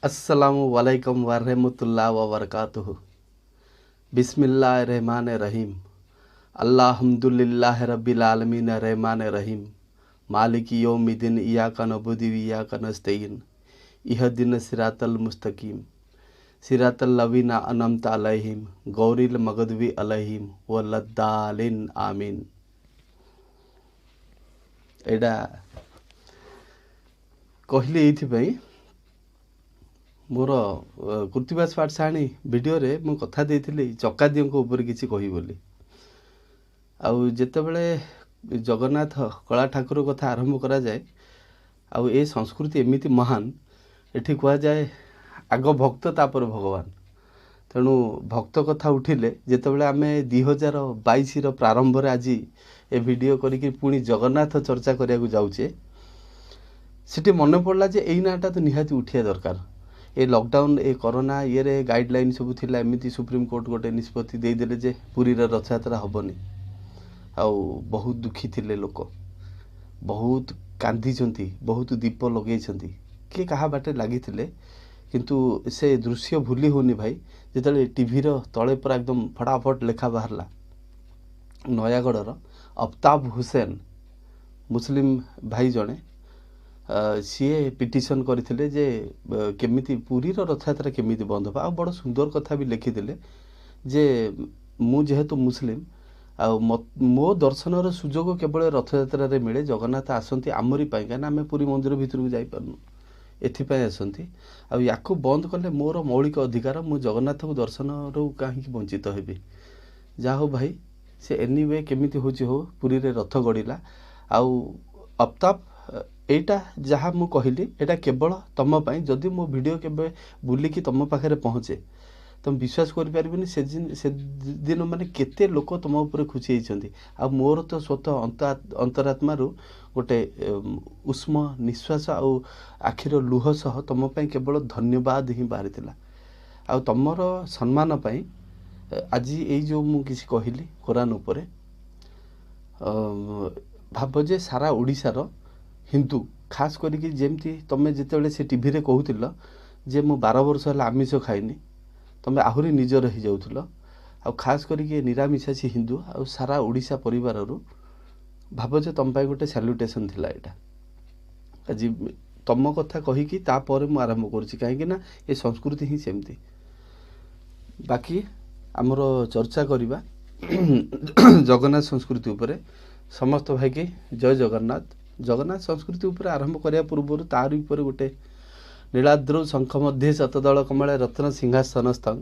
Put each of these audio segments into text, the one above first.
अस्सलामु अलैकुम वरहमतुल्लाह वबरकातुहू। बिस्मिल्लाह रहमान रहीम। अल्हम्दुलिल्लाह रब्बिल आलमीन रहमान रहीम मालिक यौमिद्दीन इय्याका नअबुदु व इय्याका नस्तईन इहदिन सिरातल मुस्तकीम सिरातल लवीना अनअमता अलैहिम गौरिल मगदुबी अलैहिम वलद्दालिन आमीन। ଏଇଟା କହିଲି ଏଇଥିପାଇଁ, ମୋର କୃତିବାସ ପାଠଶାଣୀ ଭିଡ଼ିଓରେ ମୁଁ କଥା ଦେଇଥିଲି ଚକାଦିଅଙ୍କ ଉପରେ କିଛି କହିବି ବୋଲି। ଆଉ ଯେତେବେଳେ ଜଗନ୍ନାଥ କଳା ଠାକୁର କଥା ଆରମ୍ଭ କରାଯାଏ, ଆଉ ଏ ସଂସ୍କୃତି ଏମିତି ମହାନ, ଏଠି କୁହାଯାଏ ଆଗ ଭକ୍ତ ତାପରେ ଭଗବାନ। ତେଣୁ ଭକ୍ତ କଥା ଉଠିଲେ ଯେତେବେଳେ ଆମେ 2022ର ପ୍ରାରମ୍ଭରେ ଆଜି ଏ ଭିଡ଼ିଓ କରିକି ପୁଣି ଜଗନ୍ନାଥ ଚର୍ଚ୍ଚା କରିବାକୁ ଯାଉଛେ, ସେଠି ମନେ ପଡ଼ିଲା ଯେ ଏଇ ନାଁଟା ତ ନିହାତି ଉଠିବା ଦରକାର। ଏ ଲକଡାଉନ୍, ଏ କରୋନା ଇଏରେ ଗାଇଡ଼ଲାଇନ୍ ସବୁ ଥିଲା, ଏମିତି ସୁପ୍ରିମକୋର୍ଟ ଗୋଟେ ନିଷ୍ପତ୍ତି ଦେଇଦେଲେ ଯେ ପୁରୀର ରଥଯାତ୍ରା ହେବନି। ଆଉ ବହୁତ ଦୁଃଖୀ ଥିଲେ ଲୋକ, ବହୁତ କାନ୍ଦିଛନ୍ତି, ବହୁତ ଦୀପ ଲଗେଇଛନ୍ତି, କିଏ କାହା ବାଟରେ ଲାଗିଥିଲେ। କିନ୍ତୁ ସେ ଦୃଶ୍ୟ ଭୁଲି ହେଉନି ଭାଇ, ଯେତେବେଳେ ଟିଭିର ତଳେ ପୁରା ଏକଦମ ଫଟାଫଟ ଲେଖା ବାହାରିଲା ନୟାଗଡ଼ର ଅଫତାବ ହୁସେନ ମୁସଲିମ ଭାଇ ଜଣେ, ସିଏ ପିଟିସନ୍ କରିଥିଲେ ଯେ କେମିତି ପୁରୀର ରଥଯାତ୍ରା କେମିତି ବନ୍ଦ ହେବ। ଆଉ ବଡ଼ ସୁନ୍ଦର କଥା ବି ଲେଖିଥିଲେ ଯେ ମୁଁ ଯେହେତୁ ମୁସଲିମ, ଆଉ ମୋ ଦର୍ଶନର ସୁଯୋଗ କେବଳ ରଥଯାତ୍ରାରେ ମିଳେ। ଜଗନ୍ନାଥ ଆସନ୍ତି ଆମରି ପାଇଁ, କାହିଁକିନା ଆମେ ପୁରୀ ମନ୍ଦିର ଭିତରକୁ ଯାଇପାରୁନୁ, ଏଥିପାଇଁ ଆସନ୍ତି। ଆଉ ୟାକୁ ବନ୍ଦ କଲେ ମୋର ମୌଳିକ ଅଧିକାର, ମୁଁ ଜଗନ୍ନାଥଙ୍କୁ ଦର୍ଶନରୁ କାହିଁକି ବଞ୍ଚିତ ହେବି। ଯାହା ହଉ ଭାଇ, ସେ ଏନିୱେ କେମିତି ହେଉଛି ହଉ, ପୁରୀରେ ରଥ ଗଡ଼ିଲା। ଆଉ ଅଫତାବ, ଏଇଟା ଯାହା ମୁଁ କହିଲି ଏଇଟା କେବଳ ତମ ପାଇଁ। ଯଦି ମୋ ଭିଡ଼ିଓ କେବେ ବୁଲିକି ତମ ପାଖରେ ପହଞ୍ଚେ, ତମେ ବିଶ୍ୱାସ କରିପାରିବନି ସେଦିନ ମାନେ କେତେ ଲୋକ ତମ ଉପରେ ଖୁସି ହେଇଛନ୍ତି। ଆଉ ମୋର ତ ସ୍ୱତଃ ଅନ୍ତରାତ୍ମାରୁ ଗୋଟେ ଉଷ୍ମ ନିଶ୍ୱାସ ଆଉ ଆଖିର ଲୁହ ସହ ତମ ପାଇଁ କେବଳ ଧନ୍ୟବାଦ ହିଁ ବାହାରିଥିଲା। ଆଉ ତମର ସମ୍ମାନ ପାଇଁ ଆଜି ଏଇ ଯେଉଁ ମୁଁ କିଛି କହିଲି କୋରାନ ଉପରେ, ଭାବ ଯେ ସାରା ଓଡ଼ିଶାର ହିନ୍ଦୁ, ଖାସ କରିକି ଯେମିତି ତମେ ଯେତେବେଳେ ସେ ଟିଭିରେ କହୁଥିଲ ଯେ ମୁଁ 12 ବର୍ଷ ହେଲା ଆମିଷ ଖାଇନି, ତମେ ଆହୁରି ନିଜର ହେଇଯାଉଥିଲ। ଆଉ ଖାସ କରିକି ନିରାମିଷାସୀ ହିନ୍ଦୁ ଆଉ ସାରା ଓଡ଼ିଶା ପରିବାରରୁ ଭାବ ଯେ ତମ ପାଇଁ ଗୋଟେ ସାଲ୍ୟୁଟେସନ୍ ଥିଲା ଏଇଟା। ଆଜି ତମ କଥା କହିକି ତାପରେ ମୁଁ ଆରମ୍ଭ କରୁଛି, କାହିଁକି ନା ଏ ସଂସ୍କୃତି ହିଁ ସେମିତି। ବାକି ଆମର ଚର୍ଚ୍ଚା କରିବା ଜଗନ୍ନାଥ ସଂସ୍କୃତି ଉପରେ। ସମସ୍ତ ଭାଇକି ଜୟ ଜଗନ୍ନାଥ। ଜଗନ୍ନାଥ ସଂସ୍କୃତି ଉପରେ ଆରମ୍ଭ କରିବା ପୂର୍ବରୁ ତାରି ଉପରେ ଗୋଟେ ନୀଳାଦ୍ରौ ଶଙ୍ଖ ମଧ୍ୟେ ଶତଦଳ କମଳେ ରତ୍ନ ସିଂହାସନସ୍ଥଂ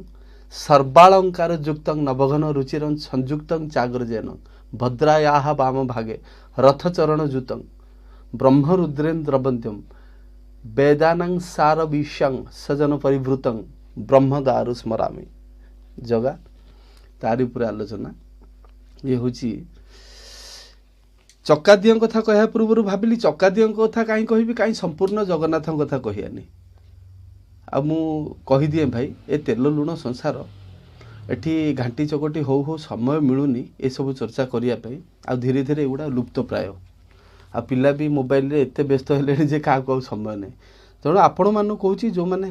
ସର୍ବାଳଙ୍କାର ଯୁକ୍ତଂ ନବଘନ ରୁଚିରଂ ସଂଯୁକ୍ତଂ ଚାଗ୍ରଜେନ ଭଦ୍ରାୟାଃ ବାମ ଭାଗେ ରଥଚରଣ ଯୁତଂ ବ୍ରହ୍ମରୁଦ୍ରେନ୍ଦ୍ରବନ୍ଦ୍ୟಂ ବେଦାନାଂ ସାର ବିଷଂ ସଜନ ପରିବୃତଂ ବ୍ରହ୍ମଦାରୁ ସ୍ମରାମି। ଜଗା, ତାରି ଉପରେ ଆଲୋଚନା। ଇଏ ହେଉଛି ଚକାଦିଅଙ୍କ କଥା କହିବା ପୂର୍ବରୁ ଭାବିଲି ଚକାଦିଅଙ୍କ କଥା କାହିଁ କହିବି, କାହିଁ ସମ୍ପୂର୍ଣ୍ଣ ଜଗନ୍ନାଥଙ୍କ କଥା କହିବାନି। ଆଉ ମୁଁ କହିଦିଏ ଭାଇ, ଏ ତେଲ ଲୁଣ ସଂସାର, ଏଠି ଘାଣ୍ଟି ଚକଟି ହଉ ହଉ ସମୟ ମିଳୁନି ଏସବୁ ଚର୍ଚ୍ଚା କରିବା ପାଇଁ। ଆଉ ଧୀରେ ଧୀରେ ଏଗୁଡ଼ା ଲୁପ୍ତ ପ୍ରାୟ। ଆଉ ପିଲା ବି ମୋବାଇଲରେ ଏତେ ବ୍ୟସ୍ତ ହେଲେଣି ଯେ କାହାକୁ ଆଉ ସମୟ ନାହିଁ। ତେଣୁ ଆପଣମାନଙ୍କୁ କହୁଛି, ଯେଉଁମାନେ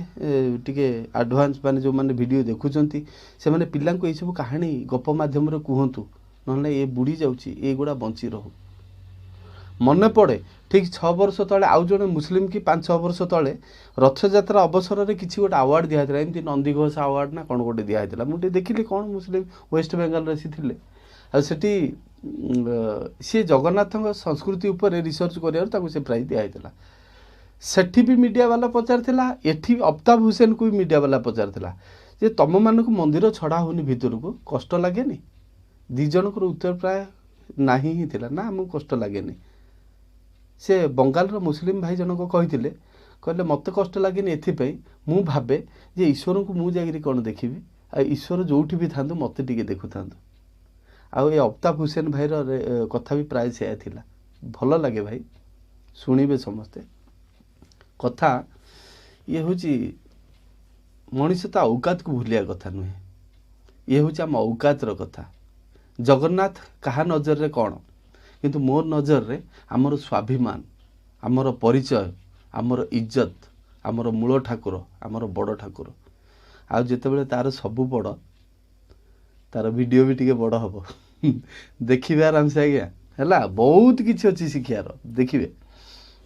ଟିକେ ଆଡ଼ଭାନ୍ସ, ମାନେ ଯେଉଁମାନେ ଭିଡ଼ିଓ ଦେଖୁଛନ୍ତି, ସେମାନେ ପିଲାଙ୍କୁ ଏଇସବୁ କାହାଣୀ ଗପ ମାଧ୍ୟମରେ କୁହନ୍ତୁ, ନହେଲେ ଏ ବୁଡ଼ି ଯାଉଛି, ଏଗୁଡ଼ା ବଞ୍ଚି ରହୁ। ମନେ ପଡ଼େ ଠିକ୍ 6 ବର୍ଷ ତଳେ ଆଉ ଜଣେ ମୁସଲିମ କି 5-6 ବର୍ଷ ତଳେ ରଥଯାତ୍ରା ଅବସରରେ କିଛି ଗୋଟେ ଆୱାର୍ଡ଼ ଦିଆହେଇଥିଲା, ଏମିତି ନନ୍ଦିଘୋଷ ଆୱାର୍ଡ଼ ନା କ'ଣ ଗୋଟେ ଦିଆହେଇଥିଲା। ମୁଁ ଟିକେ ଦେଖିଲି କ'ଣ ମୁସଲିମ ୱେଷ୍ଟ ବେଙ୍ଗଲରେ ସେ ଥିଲେ। ଆଉ ସେଠି ସିଏ ଜଗନ୍ନାଥଙ୍କ ସଂସ୍କୃତି ଉପରେ ରିସର୍ଚ୍ଚ କରିବାରୁ ତାକୁ ସେ ପ୍ରାଇଜ୍ ଦିଆହେଇଥିଲା। ସେଠି ବି ମିଡ଼ିଆ ବାଲା ପଚାରିଥିଲା, ଏଠି ଅଫତାବ ହୁସେନକୁ ବି ମିଡ଼ିଆ ବାଲା ପଚାରିଥିଲା ଯେ ତମମାନଙ୍କୁ ମନ୍ଦିର ଛଡ଼ା ହେଉନି ଭିତରକୁ, କଷ୍ଟ ଲାଗେନି? 2 ଜଣଙ୍କର ଉତ୍ତର ପ୍ରାୟ ନାହିଁ ହିଁ ଥିଲା, ନା ଆମକୁ କଷ୍ଟ ଲାଗେନି। ସେ ବଙ୍ଗାଳର ମୁସଲିମ ଭାଇ ଜଣକ କହିଥିଲେ, କହିଲେ ମୋତେ କଷ୍ଟ ଲାଗେନି ଏଥିପାଇଁ, ମୁଁ ଭାବେ ଯେ ଈଶ୍ୱରଙ୍କୁ ମୁଁ ଯାଇକିରି କ'ଣ ଦେଖିବି, ଆଉ ଈଶ୍ୱର ଯେଉଁଠି ବି ଥାନ୍ତୁ ମୋତେ ଟିକେ ଦେଖୁଥାନ୍ତୁ। ଆଉ ଏ ଅଫତାବ ହୁସେନ ଭାଇର କଥା ବି ପ୍ରାୟ ସେୟା ଥିଲା। ଭଲ ଲାଗେ ଭାଇ, ଶୁଣିବେ ସମସ୍ତେ କଥା। ଇଏ ହେଉଛି ମଣିଷ ତା ଔକାତକୁ ଭୁଲିବା କଥା ନୁହେଁ, ଇଏ ହେଉଛି ଆମ ଔକାତର କଥା। ଜଗନ୍ନାଥ କାହା ନଜରରେ କ'ଣ, କିନ୍ତୁ ମୋ ନଜରରେ ଆମର ସ୍ୱାଭିମାନ, ଆମର ପରିଚୟ, ଆମର ଇଜ୍ଜତ, ଆମର ମୂଳ ଠାକୁର, ଆମର ବଡ଼ ଠାକୁର। ଆଉ ଯେତେବେଳେ ତାର ସବୁ ବଡ଼, ତାର ଭିଡ଼ିଓ ବି ଟିକେ ବଡ଼ ହେବ, ଦେଖିବେ ଆରାମସେ ଆଜ୍ଞା। ହେଲା, ବହୁତ କିଛି ଅଛି ଶିଖିବାର, ଦେଖିବେ।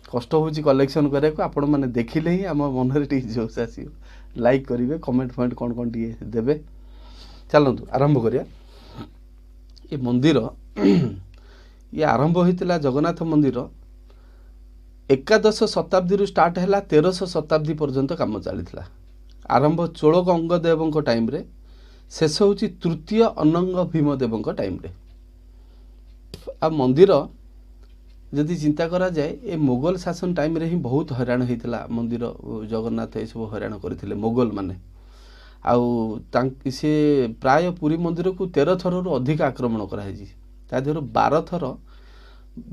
କଷ୍ଟ ହେଉଛି କଲେକ୍ସନ୍ କରିବାକୁ, ଆପଣମାନେ ଦେଖିଲେ ହିଁ ଆମ ମନରେ ଟିକେ ଜୋସ୍ ଆସିବ। ଲାଇକ୍ କରିବେ, କମେଣ୍ଟ ଫମେଣ୍ଟ କ'ଣ କ'ଣ ଟିକେ ଦେବେ। ଚାଲନ୍ତୁ ଆରମ୍ଭ କରିବା। ଏ ମନ୍ଦିର ଇଏ ଆରମ୍ଭ ହୋଇଥିଲା, ଜଗନ୍ନାଥ ମନ୍ଦିର 11 ଶତାବ୍ଦୀରୁ ଷ୍ଟାର୍ଟ ହେଲା, 13 ଶତାବ୍ଦୀ ପର୍ଯ୍ୟନ୍ତ କାମ ଚାଲିଥିଲା। ଆରମ୍ଭ ଚୋଳଗଙ୍ଗ ଦେବଙ୍କ ଟାଇମ୍ରେ, ଶେଷ ହେଉଛି ତୃତୀୟ ଅନଙ୍ଗ ଭୀମଦେବଙ୍କ ଟାଇମ୍ରେ। ଆଉ ମନ୍ଦିର ଯଦି ଚିନ୍ତା କରାଯାଏ, ଏ ମୋଗଲ ଶାସନ ଟାଇମ୍ରେ ହିଁ ବହୁତ ହଇରାଣ ହେଇଥିଲା ମନ୍ଦିର। ଜଗନ୍ନାଥ ଏସବୁ ହଇରାଣ କରିଥିଲେ ମୋଗଲ ମାନେ। ଆଉ ସେ ପ୍ରାୟ ପୁରୀ ମନ୍ଦିରକୁ 13 ଥରରୁ ଅଧିକ ଆକ୍ରମଣ କରାହେଇଛି। ତା ଦେହରୁ 12 ଥର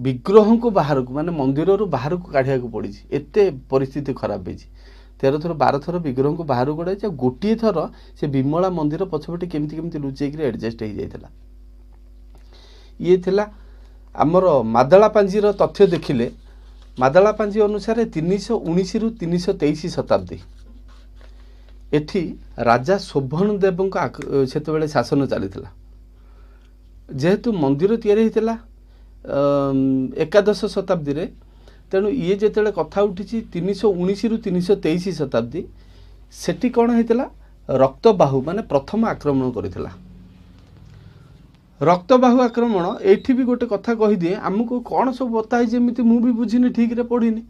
ବିଗ୍ରହଙ୍କୁ ବାହାରକୁ, ମାନେ ମନ୍ଦିରରୁ ବାହାରକୁ କାଢ଼ିବାକୁ ପଡ଼ିଛି, ଏତେ ପରିସ୍ଥିତି ଖରାପ ହେଇଛି। 13 ଥର, 12 ଥର ବିଗ୍ରହଙ୍କୁ ବାହାରକୁ କଢ଼ାଯାଇଛି, ଆଉ ଗୋଟିଏ ଥର ସେ ବିମଳା ମନ୍ଦିର ପଛପଟେ କେମିତି କେମିତି ଲୁଚେଇକିରି ଆଡ଼ଜଷ୍ଟ ହେଇଯାଇଥିଲା। ଇଏ ଥିଲା ଆମର ମାଦଳା ପାଞ୍ଜିର ତଥ୍ୟ। ଦେଖିଲେ ମାଦଳା ପାଞ୍ଜି ଅନୁସାରେ 319ରୁ 323 ଶତାବ୍ଦୀ ଏଠି ରାଜା ଶୋଭନ ଦେବଙ୍କ ସେତେବେଳେ ଶାସନ ଚାଲିଥିଲା। ଯେହେତୁ ମନ୍ଦିର ତିଆରି ହେଇଥିଲା 11 ଶତାବ୍ଦୀରେ, ତେଣୁ ଇଏ ଯେତେବେଳେ କଥା ଉଠିଛି 319ରୁ 323 ଶତାବ୍ଦୀ, ସେଠି କ'ଣ ହେଇଥିଲା? ରକ୍ତବାହୁ ମାନେ ପ୍ରଥମ ଆକ୍ରମଣ କରିଥିଲା, ରକ୍ତବାହୁ ଆକ୍ରମଣ। ଏଇଠି ବି ଗୋଟେ କଥା କହିଦିଏ, ଆମକୁ କ'ଣ ସବୁ ବତା ହେଇଛି ଏମିତି ମୁଁ ବି ବୁଝିନି, ଠିକ୍ରେ ପଢ଼ିନି।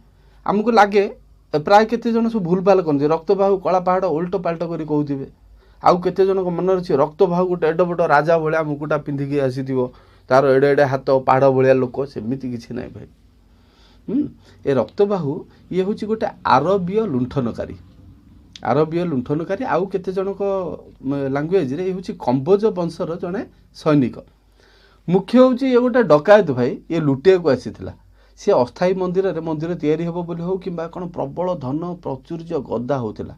ଆମକୁ ଲାଗେ ପ୍ରାୟ କେତେ ଜଣ ସବୁ ଭୁଲଭାଲ କରନ୍ତି, ରକ୍ତବାହୁ କଳା ପାହାଡ଼ ଓଲଟ ପାଲଟ କରି କହୁଥିବେ। ଆଉ କେତେ ଜଣଙ୍କ ମନରେ ଅଛି ରକ୍ତବାହୁ ଗୋଟେ ଏଡ଼େ ବଡ଼ ରାଜା ଭଳିଆ ମୁକୁଟା ପିନ୍ଧିକି ଆସିଥିବ, ତାର ଏଡ଼େ ଏଡ଼େ ହାତ, ପାହାଡ଼ ଭଳିଆ ଲୋକ। ସେମିତି କିଛି ନାହିଁ ଭାଇ। ଏ ରକ୍ତବାହୁ ଇଏ ହେଉଛି ଗୋଟେ ଆରବୀୟ ଲୁଣ୍ଠନକାରୀ, ଆରବୀୟ ଲୁଣ୍ଠନକାରୀ। ଆଉ କେତେ ଜଣଙ୍କ ଲାଙ୍ଗୁଏଜରେ ଇଏ ହେଉଛି କମ୍ବୋଜ ବଂଶର ଜଣେ ସୈନିକ। ମୁଖ୍ୟ ହେଉଛି ଇଏ ଗୋଟେ ଡକାୟତ ଭାଇ, ଇଏ ଲୁଟିବାକୁ ଆସିଥିଲା। ସେ ଅସ୍ଥାୟୀ ମନ୍ଦିରରେ, ମନ୍ଦିର ତିଆରି ହେବ ବୋଲି ହେଉ କିମ୍ବା କ'ଣ, ପ୍ରବଳ ଧନ ପ୍ରାଚୁର୍ଯ୍ୟ ଗଦା ହେଉଥିଲା।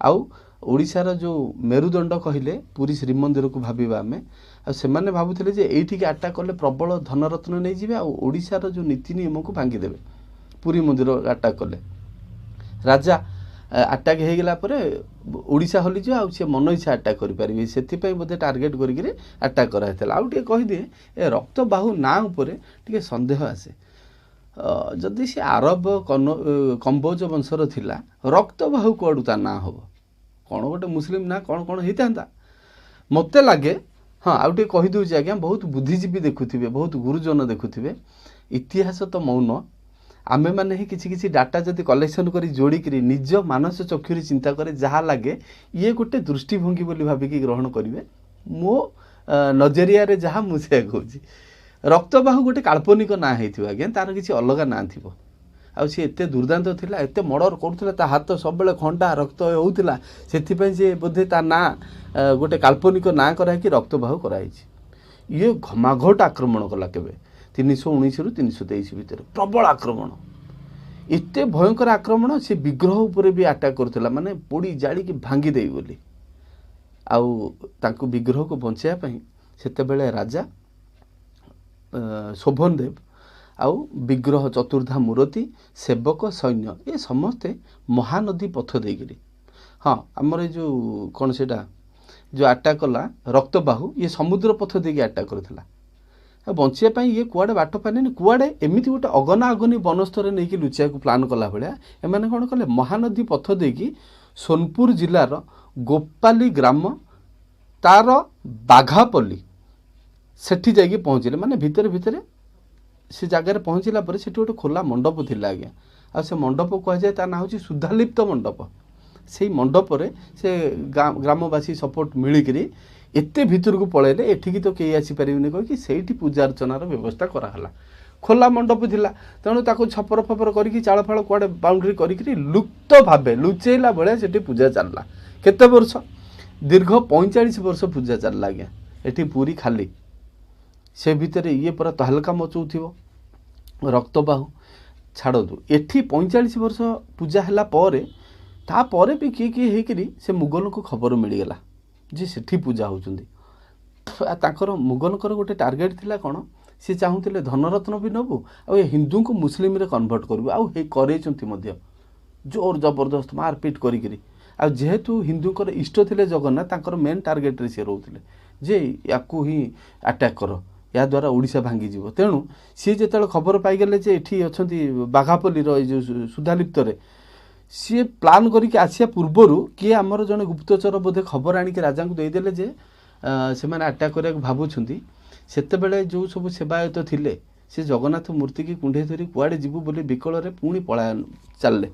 ଆଉ ଓଡ଼ିଶାର ଯେଉଁ ମେରୁଦଣ୍ଡ କହିଲେ ପୁରୀ ଶ୍ରୀମନ୍ଦିରକୁ ଭାବିବା ଆମେ। ଆଉ ସେମାନେ ଭାବୁଥିଲେ ଯେ ଏଇଠିକି ଆଟାକ୍ କଲେ ପ୍ରବଳ ଧନରତ୍ନ ନେଇଯିବେ ଆଉ ଓଡ଼ିଶାର ଯେଉଁ ନୀତି ନିୟମକୁ ଭାଙ୍ଗିଦେବେ। ପୁରୀ ମନ୍ଦିର ଆଟାକ୍ କଲେ, ରାଜା ଆଟାକ୍ ହେଇଗଲା ପରେ ଓଡ଼ିଶା ହଲିଯିବ, ଆଉ ସେ ମନ ଇଚ୍ଛା ଆଟାକ୍ କରିପାରିବେ। ସେଥିପାଇଁ ବୋଧେ ଟାର୍ଗେଟ୍ କରିକିରି ଆଟାକ୍ କରାହେଇଥିଲା। ଆଉ ଟିକେ କହିଦିଏ, ଏ ରକ୍ତବାହୁ ନାଁ ଉପରେ ଟିକେ ସନ୍ଦେହ ଆସେ। ଯଦି ସେ ଆରବ କମ୍ବୋଜ ବଂଶର ଥିଲା, ରକ୍ତବାହୁ କୁଆଡ଼ୁ ତା ନାଁ ହେବ? କ'ଣ ଗୋଟେ ମୁସଲିମ ନାଁ କ'ଣ କ'ଣ ହେଇଥାନ୍ତା ମୋତେ ଲାଗେ। ହଁ, ଆଉ ଟିକେ କହିଦେଉଛି ଆଜ୍ଞା, ବହୁତ ବୁଦ୍ଧିଜୀବୀ ଦେଖୁଥିବେ, ବହୁତ ଗୁରୁଜନ ଦେଖୁଥିବେ। ଇତିହାସ ତ ମୌନ, ଆମେମାନେ ହିଁ କିଛି କିଛି ଡାଟା ଯଦି କଲେକ୍ସନ୍ କରି ଯୋଡ଼ିକିରି ନିଜ ମାନସ ଚକ୍ଷୁରେ ଚିନ୍ତା କରେ, ଯାହା ଲାଗେ ଇଏ ଗୋଟେ ଦୃଷ୍ଟିଭଙ୍ଗୀ ବୋଲି ଭାବିକି ଗ୍ରହଣ କରିବେ। ମୋ ନଜରିଆରେ ଯାହା ମୁଁ ସେୟା କହୁଛି। ରକ୍ତବାହୁ ଗୋଟେ କାଳ୍ପନିକ ନାଁ ହେଇଥିବ ଆଜ୍ଞା, ତାର କିଛି ଅଲଗା ନାଁ ଥିବ। ଆଉ ସିଏ ଏତେ ଦୁର୍ଦ୍ଦାନ୍ତ ଥିଲା, ଏତେ ମର୍ଡ଼ର କରୁଥିଲା, ତା ହାତ ସବୁବେଳେ ଖଣ୍ଡା ରକ୍ତ ହେଉଥିଲା, ସେଥିପାଇଁ ସେ ବୋଧେ ତା ନାଁ ଗୋଟେ କାଳ୍ପନିକ ନାଁ କରାହେଇକି ରକ୍ତବାହୁ କରାହେଇଛି। ଇଏ ଘମାଘୋଟ ଆକ୍ରମଣ କଲା କେବେ? 319ରୁ 323 ଭିତରେ ପ୍ରବଳ ଆକ୍ରମଣ, ଏତେ ଭୟଙ୍କର ଆକ୍ରମଣ। ସେ ବିଗ୍ରହ ଉପରେ ବି ଆଟାକ୍ କରୁଥିଲା, ମାନେ ପୋଡ଼ି ଜାଳିକି ଭାଙ୍ଗିଦେଇ ବୋଲି। ଆଉ ତାଙ୍କୁ ବିଗ୍ରହକୁ ବଞ୍ଚାଇବା ପାଇଁ ସେତେବେଳେ ରାଜା ଶୋଭନ ଦେବ ଆଉ ବିଗ୍ରହ ଚତୁର୍ଦ୍ଧା ମୂରତି, ସେବକ, ସୈନ୍ୟ ଏ ସମସ୍ତେ ମହାନଦୀ ପଥ ଦେଇକିରି, ହଁ, ଆମର ଏ ଯେଉଁ କ'ଣ ସେଇଟା ଯେଉଁ ଆଟାକ୍ କଲା ରକ୍ତବାହୁ, ଇଏ ସମୁଦ୍ର ପଥ ଦେଇକି ଆଟାକ୍ କରିଥିଲା। ଆଉ ବଞ୍ଚିବା ପାଇଁ ଇଏ କୁଆଡ଼େ ବାଟ ପାଇଲେନି, କୁଆଡ଼େ ଏମିତି ଗୋଟେ ଅଗନା ଅଗନି ବନସ୍ଥରେ ନେଇକି ଲୁଚିବାକୁ ପ୍ଲାନ୍ କଲା ଭଳିଆ। ଏମାନେ କ'ଣ କଲେ? ମହାନଦୀ ପଥ ଦେଇକି ସୋନପୁର ଜିଲ୍ଲାର ଗୋପାଲି ଗ୍ରାମ, ତାର ବାଘାପଲ୍ଲୀ, ସେଠି ଯାଇକି ପହଞ୍ଚିଲେ। ମାନେ ଭିତରେ ଭିତରେ ସେ ଜାଗାରେ ପହଞ୍ଚିଲା ପରେ ସେଠି ଗୋଟେ ଖୋଲା ମଣ୍ଡପ ଥିଲା ଆଜ୍ଞା। ଆଉ ସେ ମଣ୍ଡପ କୁହାଯାଏ, ତା ନାଁ ହେଉଛି ସୁଧାଲିପ୍ତ ମଣ୍ଡପ। ସେଇ ମଣ୍ଡପରେ ସେ ଗ୍ରାମବାସୀ ସପୋର୍ଟ ମିଳିକିରି ଏତେ ଭିତରକୁ ପଳେଇଲେ, ଏଠିକି ତ କେହି ଆସିପାରିବେନି କହିକି ସେଇଠି ପୂଜା ଅର୍ଚ୍ଚନାର ବ୍ୟବସ୍ଥା କରାହେଲା। ଖୋଲା ମଣ୍ଡପ ଥିଲା, ତେଣୁ ତାକୁ ଛପର ଫପର କରିକି ଚାଳ ଫାଳ କୁଆଡ଼େ ବାଉଣ୍ଡ୍ରି କରିକିରି ଲୁପ୍ତ ଭାବେ ଲୁଚେଇଲା ଭଳିଆ ସେଠି ପୂଜା ଚାଲିଲା। କେତେ ବର୍ଷ? ଦୀର୍ଘ 45 ବର୍ଷ ପୂଜା ଚାଲିଲା ଆଜ୍ଞା। ଏଠି ପୁରୀ ଖାଲି, ସେ ଭିତରେ ଇଏ ପୁରା ତହଲକା ମଚଉଥିବ ରକ୍ତବାହୁ। ଛାଡ଼ନ୍ତୁ, ଏଠି 45 ବର୍ଷ ପୂଜା ହେଲା ପରେ, ତାପରେ ବି କିଏ କିଏ ହେଇକିରି ସେ ମୁଗଲଙ୍କୁ ଖବର ମିଳିଗଲା ଯେ ସେଠି ପୂଜା ହେଉଛନ୍ତି। ତାଙ୍କର ମୁଗଲଙ୍କର ଗୋଟେ ଟାର୍ଗେଟ୍ ଥିଲା କ'ଣ? ସେ ଚାହୁଁଥିଲେ ଧନରତ୍ନ ବି ନେବୁ ଆଉ ଏ ହିନ୍ଦୁଙ୍କୁ ମୁସଲିମରେ କନଭର୍ଟ କରିବୁ। ଆଉ ହେଇ କରେଇଛନ୍ତି ମଧ୍ୟ, ଜୋର ଜବରଦସ୍ତ ମାରପିଟ କରିକିରି। ଆଉ ଯେହେତୁ ହିନ୍ଦୁଙ୍କର ଇଷ୍ଟ ଥିଲେ ଜଗନ୍ନାଥ, ତାଙ୍କର ମେନ୍ ଟାର୍ଗେଟରେ ସିଏ ରହୁଥିଲେ ଯେ ୟାକୁ ହିଁ ଆଟାକ୍ କର, ଏହାଦ୍ୱାରା ଓଡ଼ିଶା ଭାଙ୍ଗିଯିବ। ତେଣୁ ସିଏ ଯେତେବେଳେ ଖବର ପାଇଗଲେ ଯେ ଏଠି ଅଛନ୍ତି ବାଘାପଲ୍ଲୀର ଏଇ ଯେଉଁ ସୁଧାଲିପ୍ତରେ, ସିଏ ପ୍ଲାନ୍ କରିକି ଆସିବା ପୂର୍ବରୁ କିଏ ଆମର ଜଣେ ଗୁପ୍ତଚର ବୋଧେ ଖବର ଆଣିକି ରାଜାଙ୍କୁ ଦେଇଦେଲେ ଯେ ସେମାନେ ଆଟାକ୍ କରିବାକୁ ଭାବୁଛନ୍ତି। ସେତେବେଳେ ଯେଉଁ ସବୁ ସେବାୟତ ଥିଲେ ସେ ଜଗନ୍ନାଥ ମୂର୍ତ୍ତିକି କୁଣ୍ଢେଇ ଧରି କୁଆଡ଼େ ଯିବୁ ବୋଲି ବିକଳରେ ପୁଣି ପଳାୟନ ଚାଲିଲେ।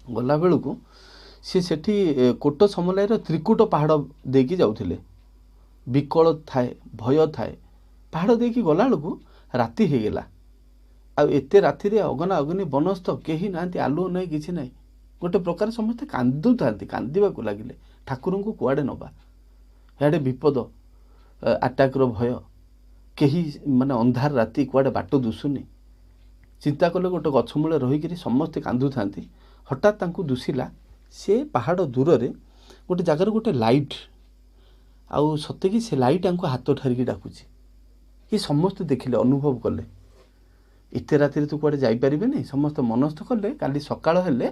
ଗଲାବେଳକୁ ସିଏ ସେଠି କୋଟ ସମଲାଇର ତ୍ରିକୁଟ ପାହାଡ଼ ଦେଇକି ଯାଉଥିଲେ। ବିକଳ ଥାଏ, ଭୟ ଥାଏ। ପାହାଡ଼ ଦେଇକି ଗଲାବେଳକୁ ରାତି ହେଇଗଲା। ଆଉ ଏତେ ରାତିରେ ଅଗନା ଅଗ୍ନି ବନସ୍ଥ, କେହି ନାହାନ୍ତି, ଆଲୁଅ ନାହିଁ, କିଛି ନାହିଁ। ଗୋଟେ ପ୍ରକାର ସମସ୍ତେ କାନ୍ଦୁଥାନ୍ତି, କାନ୍ଦିବାକୁ ଲାଗିଲେ, ଠାକୁରଙ୍କୁ କୁଆଡ଼େ ନେବା, ଇଆଡ଼େ ବିପଦ, ଆଟାକ୍ର ଭୟ, କେହି ମାନେ ଅନ୍ଧାର ରାତି, କୁଆଡ଼େ ବାଟ ଦୁଶୁନି। ଚିନ୍ତା କଲେ ଗୋଟେ ଗଛ ମୂଳେ ରହିକିରି ସମସ୍ତେ କାନ୍ଦୁଥାନ୍ତି। ହଠାତ୍ ତାଙ୍କୁ ଦୁଶିଲା ସେ ପାହାଡ଼ ଦୂରରେ ଗୋଟେ ଜାଗାରେ ଗୋଟେ ଲାଇଟ୍, ଆଉ ସତେକି ସେ ଲାଇଟ୍ ତାଙ୍କୁ ହାତ ଠାରିକି ଡାକୁଛି। କି ସମସ୍ତେ ଦେଖିଲେ, ଅନୁଭବ କଲେ। ଏତେ ରାତିରେ ତ କୁଆଡ଼େ ଯାଇପାରିବେନି। ସମସ୍ତେ ମନସ୍ଥ କଲେ କାଲି ସକାଳ ହେଲେ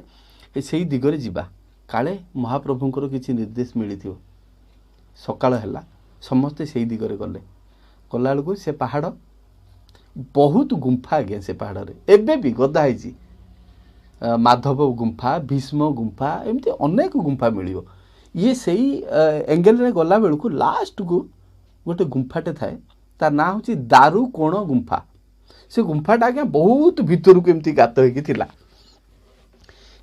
ସେଇ ଦିଗରେ ଯିବା, କାଳେ ମହାପ୍ରଭୁଙ୍କର କିଛି ନିର୍ଦ୍ଦେଶ ମିଳିଥିବ। ସକାଳ ହେଲା, ସମସ୍ତେ ସେଇ ଦିଗରେ ଗଲେ। ଗଲାବେଳକୁ ସେ ପାହାଡ଼ ବହୁତ ଗୁମ୍ଫା ଆଜ୍ଞା, ସେ ପାହାଡ଼ରେ ଏବେ ବି ଗଦା ହେଇଛି। ମାଧବ ଗୁମ୍ଫା, ଭୀଷ୍ମ ଗୁମ୍ଫା, ଏମିତି ଅନେକ ଗୁମ୍ଫା ମିଳିବ। ଇଏ ସେଇ ଏଙ୍ଗେଲରେ ଗଲାବେଳକୁ ଲାଷ୍ଟକୁ ଗୋଟେ ଗୁମ୍ଫାଟେ ଥାଏ, ତା ନାଁ ହେଉଛି ଦାରୁକୋଣ ଗୁମ୍ଫା। ସେ ଗୁମ୍ଫାଟା ଆଜ୍ଞା ବହୁତ ଭିତରକୁ ଏମିତି ଗାତ ହେଇକି ଥିଲା।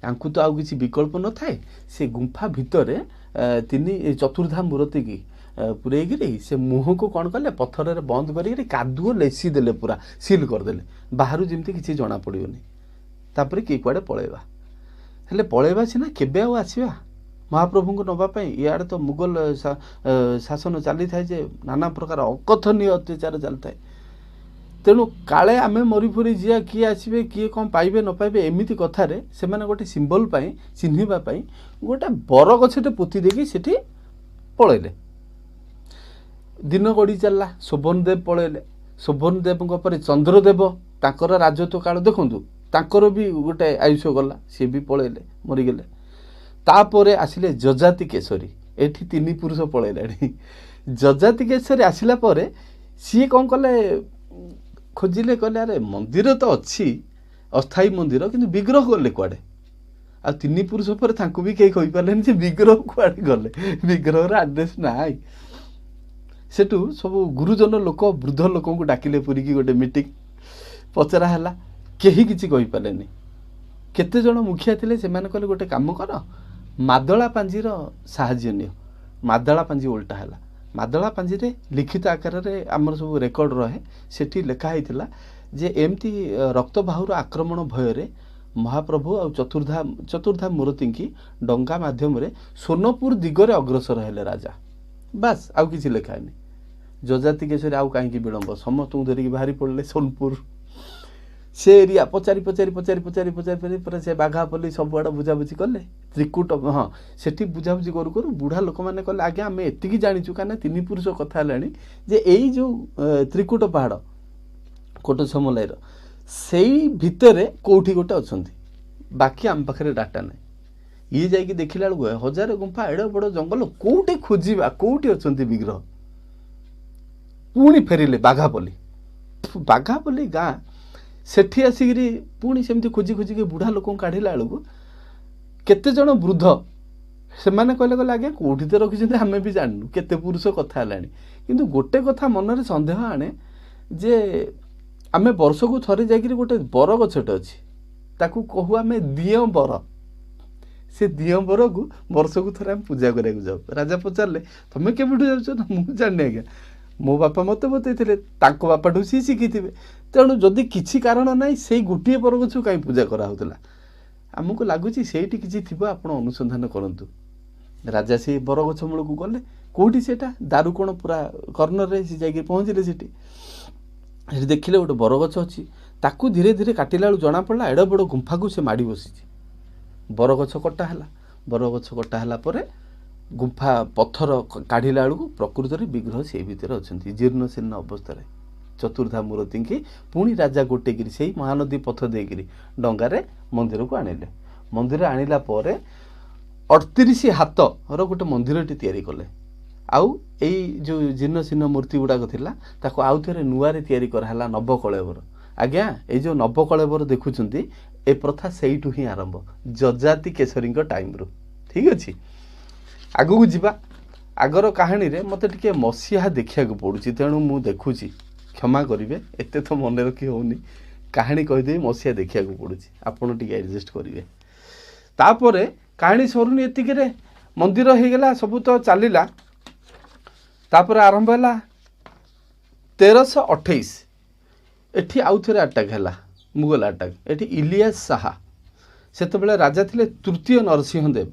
ୟାଙ୍କୁ ତ ଆଉ କିଛି ବିକଳ୍ପ ନଥାଏ। ସେ ଗୁମ୍ଫା ଭିତରେ ତିନି ଚତୁର୍ଦ୍ଧା ମୂର୍ତ୍ତିକି ପୂରେଇକିରି ସେ ମୁହଁକୁ କ'ଣ କଲେ, ପଥରରେ ବନ୍ଦ କରିକିରି କାଦୁଅ ଲେସି ଦେଲେ, ପୁରା ସିଲ୍ କରିଦେଲେ, ବାହାରୁ ଯେମିତି କିଛି ଜଣାପଡ଼ିବନି। ତାପରେ କିଏ କୁଆଡ଼େ ପଳେଇବା, ହେଲେ ପଳେଇବା ସିନା କେବେ ଆଉ ଆସିବା ମହାପ୍ରଭୁଙ୍କୁ ନେବା ପାଇଁ। ଇଆଡ଼େ ତ ମୁଗଲ ଶାସନ ଚାଲିଥାଏ ଯେ ନାନା ପ୍ରକାର ଅକଥନୀୟ ଅତ୍ୟାଚାର ଚାଲିଥାଏ। ତେଣୁ କାଳେ ଆମେ ମରି ଫରି ଯିବା, କିଏ ଆସିବେ, କିଏ କ'ଣ ପାଇବେ ନ ପାଇବେ, ଏମିତି କଥାରେ ସେମାନେ ଗୋଟେ ସିମ୍ବଲ ପାଇଁ, ଚିହ୍ନିବା ପାଇଁ ଗୋଟେ ବରଗଛଟେ ପୋତି ଦେଇକି ସେଠି ପଳେଇଲେ। ଦିନ ଗଡ଼ି ଚାଲିଲା, ଶୋଭନ ଦେବ ପଳେଇଲେ। ଶୋଭନ ଦେବଙ୍କ ପରେ ଚନ୍ଦ୍ରଦେବ, ତାଙ୍କର ରାଜତ୍ୱ କାଳ ଦେଖନ୍ତୁ, ତାଙ୍କର ବି ଗୋଟେ ଆୟୁଷ ଗଲା, ସିଏ ବି ପଳେଇଲେ, ମରିଗଲେ। ତାପରେ ଆସିଲେ ଯଯାତି କେଶରୀ। ଏଠି ତିନି ପୁରୁଷ ପଳେଇଲାଣି। ଯଯାତି କେଶରୀ ଆସିଲା ପରେ ସିଏ କ'ଣ କଲେ, ଖୋଜିଲେ, କହିଲେ ଆରେ ମନ୍ଦିର ତ ଅଛି, ଅସ୍ଥାୟୀ ମନ୍ଦିର, କିନ୍ତୁ ବିଗ୍ରହ ଗଲେ କୁଆଡ଼େ? ଆଉ ତିନି ପୁରୁଷ ପରେ ତାଙ୍କୁ ବି କେହି କହିପାରିଲେନି ଯେ ବିଗ୍ରହ କୁଆଡ଼େ ଗଲେ, ବିଗ୍ରହର ଆଡ୍ରେସ୍ ନାହିଁ। ସେଠୁ ସବୁ ଗୁରୁଜନ ଲୋକ, ବୃଦ୍ଧ ଲୋକଙ୍କୁ ଡାକିଲେ ପୁରୀକି ଗୋଟେ ମିଟିଂ, ପଚରା ହେଲା, କେହି କିଛି କହିପାରିଲେନି। କେତେ ଜଣ ମୁଖିଆ ଥିଲେ, ସେମାନେ କହିଲେ ଗୋଟେ କାମ କର, ମାଦଳା ପାଞ୍ଜିର ସାହାଯ୍ୟ ନିଅ। ମାଦଳା ପାଞ୍ଜି ଓଲଟା ହେଲା। ମାଦଳା ପାଞ୍ଜିରେ ଲିଖିତ ଆକାରରେ ଆମର ସବୁ ରେକର୍ଡ଼ ରହେ। ସେଠି ଲେଖା ହେଇଥିଲା ଯେ ଏମିତି ରକ୍ତବାହୁର ଆକ୍ରମଣ ଭୟରେ ମହାପ୍ରଭୁ ଆଉ ଚତୁର୍ଦ୍ଧା ମୂର୍ତ୍ତିଙ୍କି ଡଙ୍ଗା ମାଧ୍ୟମରେ ସୋନପୁର ଦିଗରେ ଅଗ୍ରସର ହେଲେ ରାଜା। ବାସ୍, ଆଉ କିଛି ଲେଖା ହେଇନି। ଯଯାତି କେଶରୀ ଆଉ କାହିଁକି ବିଳମ୍ବ, ସମସ୍ତଙ୍କୁ ଧରିକି ବାହାରି ପଡ଼ିଲେ ସୋନପୁର। ସେ ଏରିଆ ପଚାରି ପଚାରି ପଚାରି ପଚାରି ପଚାରି ପଚାରି ପୁରା ସେ ବାଘାପଲ୍ଲୀ ସବୁଆଡ଼େ ବୁଝାବୁଝି କଲେ। ତ୍ରିକୁଟ, ହଁ, ସେଠି ବୁଝାବୁଝି କରୁ କରୁ ବୁଢ଼ା ଲୋକମାନେ କହିଲେ ଆଜ୍ଞା ଆମେ ଏତିକି ଜାଣିଛୁ, କାହିଁକିନା ତିନି ପୁରୁଷ କଥା ହେଲାଣି, ଯେ ଏଇ ଯେଉଁ ତ୍ରିକୁଟ ପାହାଡ଼ କୋଟ ସମଲାଇର ସେଇ ଭିତରେ କେଉଁଠି ଗୋଟେ ଅଛନ୍ତି, ବାକି ଆମ ପାଖରେ ଡାଟା ନାହିଁ। ଇଏ ଯାଇକି ଦେଖିଲା ବେଳକୁ ହଜାରେ ଗୁମ୍ଫା, ଏଡ଼େ ବଡ଼ ଜଙ୍ଗଲ, କେଉଁଠି ଖୋଜିବା, କେଉଁଠି ଅଛନ୍ତି ବିଗ୍ରହ। ପୁଣି ଫେରିଲେ ବାଘାପଲ୍ଲୀ, ବାଘାପଲ୍ଲୀ ଗାଁ। ସେଠି ଆସିକିରି ପୁଣି ସେମିତି ଖୋଜି ଖୋଜିକି ବୁଢ଼ା ଲୋକଙ୍କୁ କାଢ଼ିଲା ବେଳକୁ କେତେଜଣ ବୃଦ୍ଧ ସେମାନେ କହିଲେ, କହିଲେ ଆଜ୍ଞା କେଉଁଠି ତ ରଖିଛନ୍ତି ଆମେ ବି ଜାଣିନୁ, କେତେ ପୁରୁଷ କଥା ହେଲାଣି। କିନ୍ତୁ ଗୋଟେ କଥା ମନରେ ସନ୍ଦେହ ଆଣେ ଯେ ଆମେ ବର୍ଷକୁ ଥରେ ଯାଇକିରି ଗୋଟେ ବରଗଛଟେ ଅଛି, ତାକୁ କହୁ ଆମେ ଦିଅଁ ବର, ସେ ଦିଅଁ ବରକୁ ବର୍ଷକୁ ଥରେ ଆମେ ପୂଜା କରିବାକୁ ଯାଉ। ରାଜା ପଚାରିଲେ ତମେ କେବେଠୁ ଯାଉଛ? ନା ମୁଁ ଜାଣିନି ଆଜ୍ଞା, ମୋ ବାପା ମୋତେ ବତେଇଥିଲେ, ତାଙ୍କ ବାପାଠୁ ସିଏ ଶିଖିଥିବେ। ତେଣୁ ଯଦି କିଛି କାରଣ ନାହିଁ, ସେଇ ଗୋଟିଏ ବରଗଛକୁ କାହିଁ ପୂଜା କରାହେଉଥିଲା? ଆମକୁ ଲାଗୁଛି ସେଇଠି କିଛି ଥିବ, ଆପଣ ଅନୁସନ୍ଧାନ କରନ୍ତୁ। ରାଜା ସେଇ ବରଗଛ ମୂଳକୁ ଗଲେ, କେଉଁଠି ସେଇଟା ଦାରୁକୋଣ ପୁରା କର୍ଣ୍ଣରରେ ସେ ଯାଇକି ପହଞ୍ଚିଲେ। ସେଠି ସେଠି ଦେଖିଲେ ଗୋଟେ ବରଗଛ ଅଛି। ତାକୁ ଧୀରେ ଧୀରେ କାଟିଲା ବେଳକୁ ଜଣାପଡ଼ିଲା ଏଡ଼େ ବଡ଼ ଗୁମ୍ଫାକୁ ସେ ମାଡ଼ି ବସିଛି। ବରଗଛ କଟା ହେଲା। ବରଗଛ କଟା ହେଲା ପରେ ଗୁମ୍ଫା ପଥର କାଢ଼ିଲା ବେଳକୁ ପ୍ରକୃତରେ ବିଗ୍ରହ ସେଇ ଭିତରେ ଅଛନ୍ତି, ଜୀର୍ଣ୍ଣ ଶୀର୍ଣ୍ଣ ଅବସ୍ଥାରେ। ଚତୁର୍ଦ୍ଧା ମୂର୍ତ୍ତିଙ୍କି ପୁଣି ରାଜା ଗୋଟେଇକିରି ସେଇ ମହାନଦୀ ପଥ ଦେଇକିରି ଡଙ୍ଗାରେ ମନ୍ଦିରକୁ ଆଣିଲେ। ମନ୍ଦିର ଆଣିଲା ପରେ 38 ହାତର ଗୋଟେ ମନ୍ଦିରଟି ତିଆରି କଲେ। ଆଉ ଏଇ ଯେଉଁ ଜୀର୍ଣ୍ଣ ଶୀର୍ଣ୍ଣ ମୂର୍ତ୍ତି ଗୁଡ଼ାକ ଥିଲା ତାକୁ ଆଉ ଥରେ ନୂଆରେ ତିଆରି କରାହେଲା ନବକଳେବର। ଆଜ୍ଞା, ଏଇ ଯେଉଁ ନବକଳେବର ଦେଖୁଛନ୍ତି, ଏ ପ୍ରଥା ସେଇଠୁ ହିଁ ଆରମ୍ଭ, ଯଯାତି କେଶରୀଙ୍କ ଟାଇମ୍ରୁ। ଠିକ୍ ଅଛି, ଆଗକୁ ଯିବା। ଆଗର କାହାଣୀରେ ମୋତେ ଟିକେ ମସିହା ଦେଖିବାକୁ ପଡ଼ୁଛି, ତେଣୁ ମୁଁ ଦେଖୁଛି, କ୍ଷମା କରିବେ, ଏତେ ତ ମନେ ରଖି ହେଉନି। କାହାଣୀ କହିଦେଇ ମସିହା ଦେଖିବାକୁ ପଡ଼ୁଛି, ଆପଣ ଟିକେ ଆଡ଼ଜଷ୍ଟ କରିବେ। ତାପରେ କାହାଣୀ ସରୁନି ଏତିକିରେ, ମନ୍ଦିର ହେଇଗଲା, ସବୁ ତ ଚାଲିଲା। ତାପରେ ଆରମ୍ଭ ହେଲା 1328, ଏଠି ଆଉ ଥରେ ଆଟାକ୍ ହେଲା, ମୁଗଲ ଆଟାକ୍। ଏଠି ଇଲିଆସ ସାହା ସେତେବେଳେ ରାଜା ଥିଲେ, ତୃତୀୟ ନରସିଂହ ଦେବ।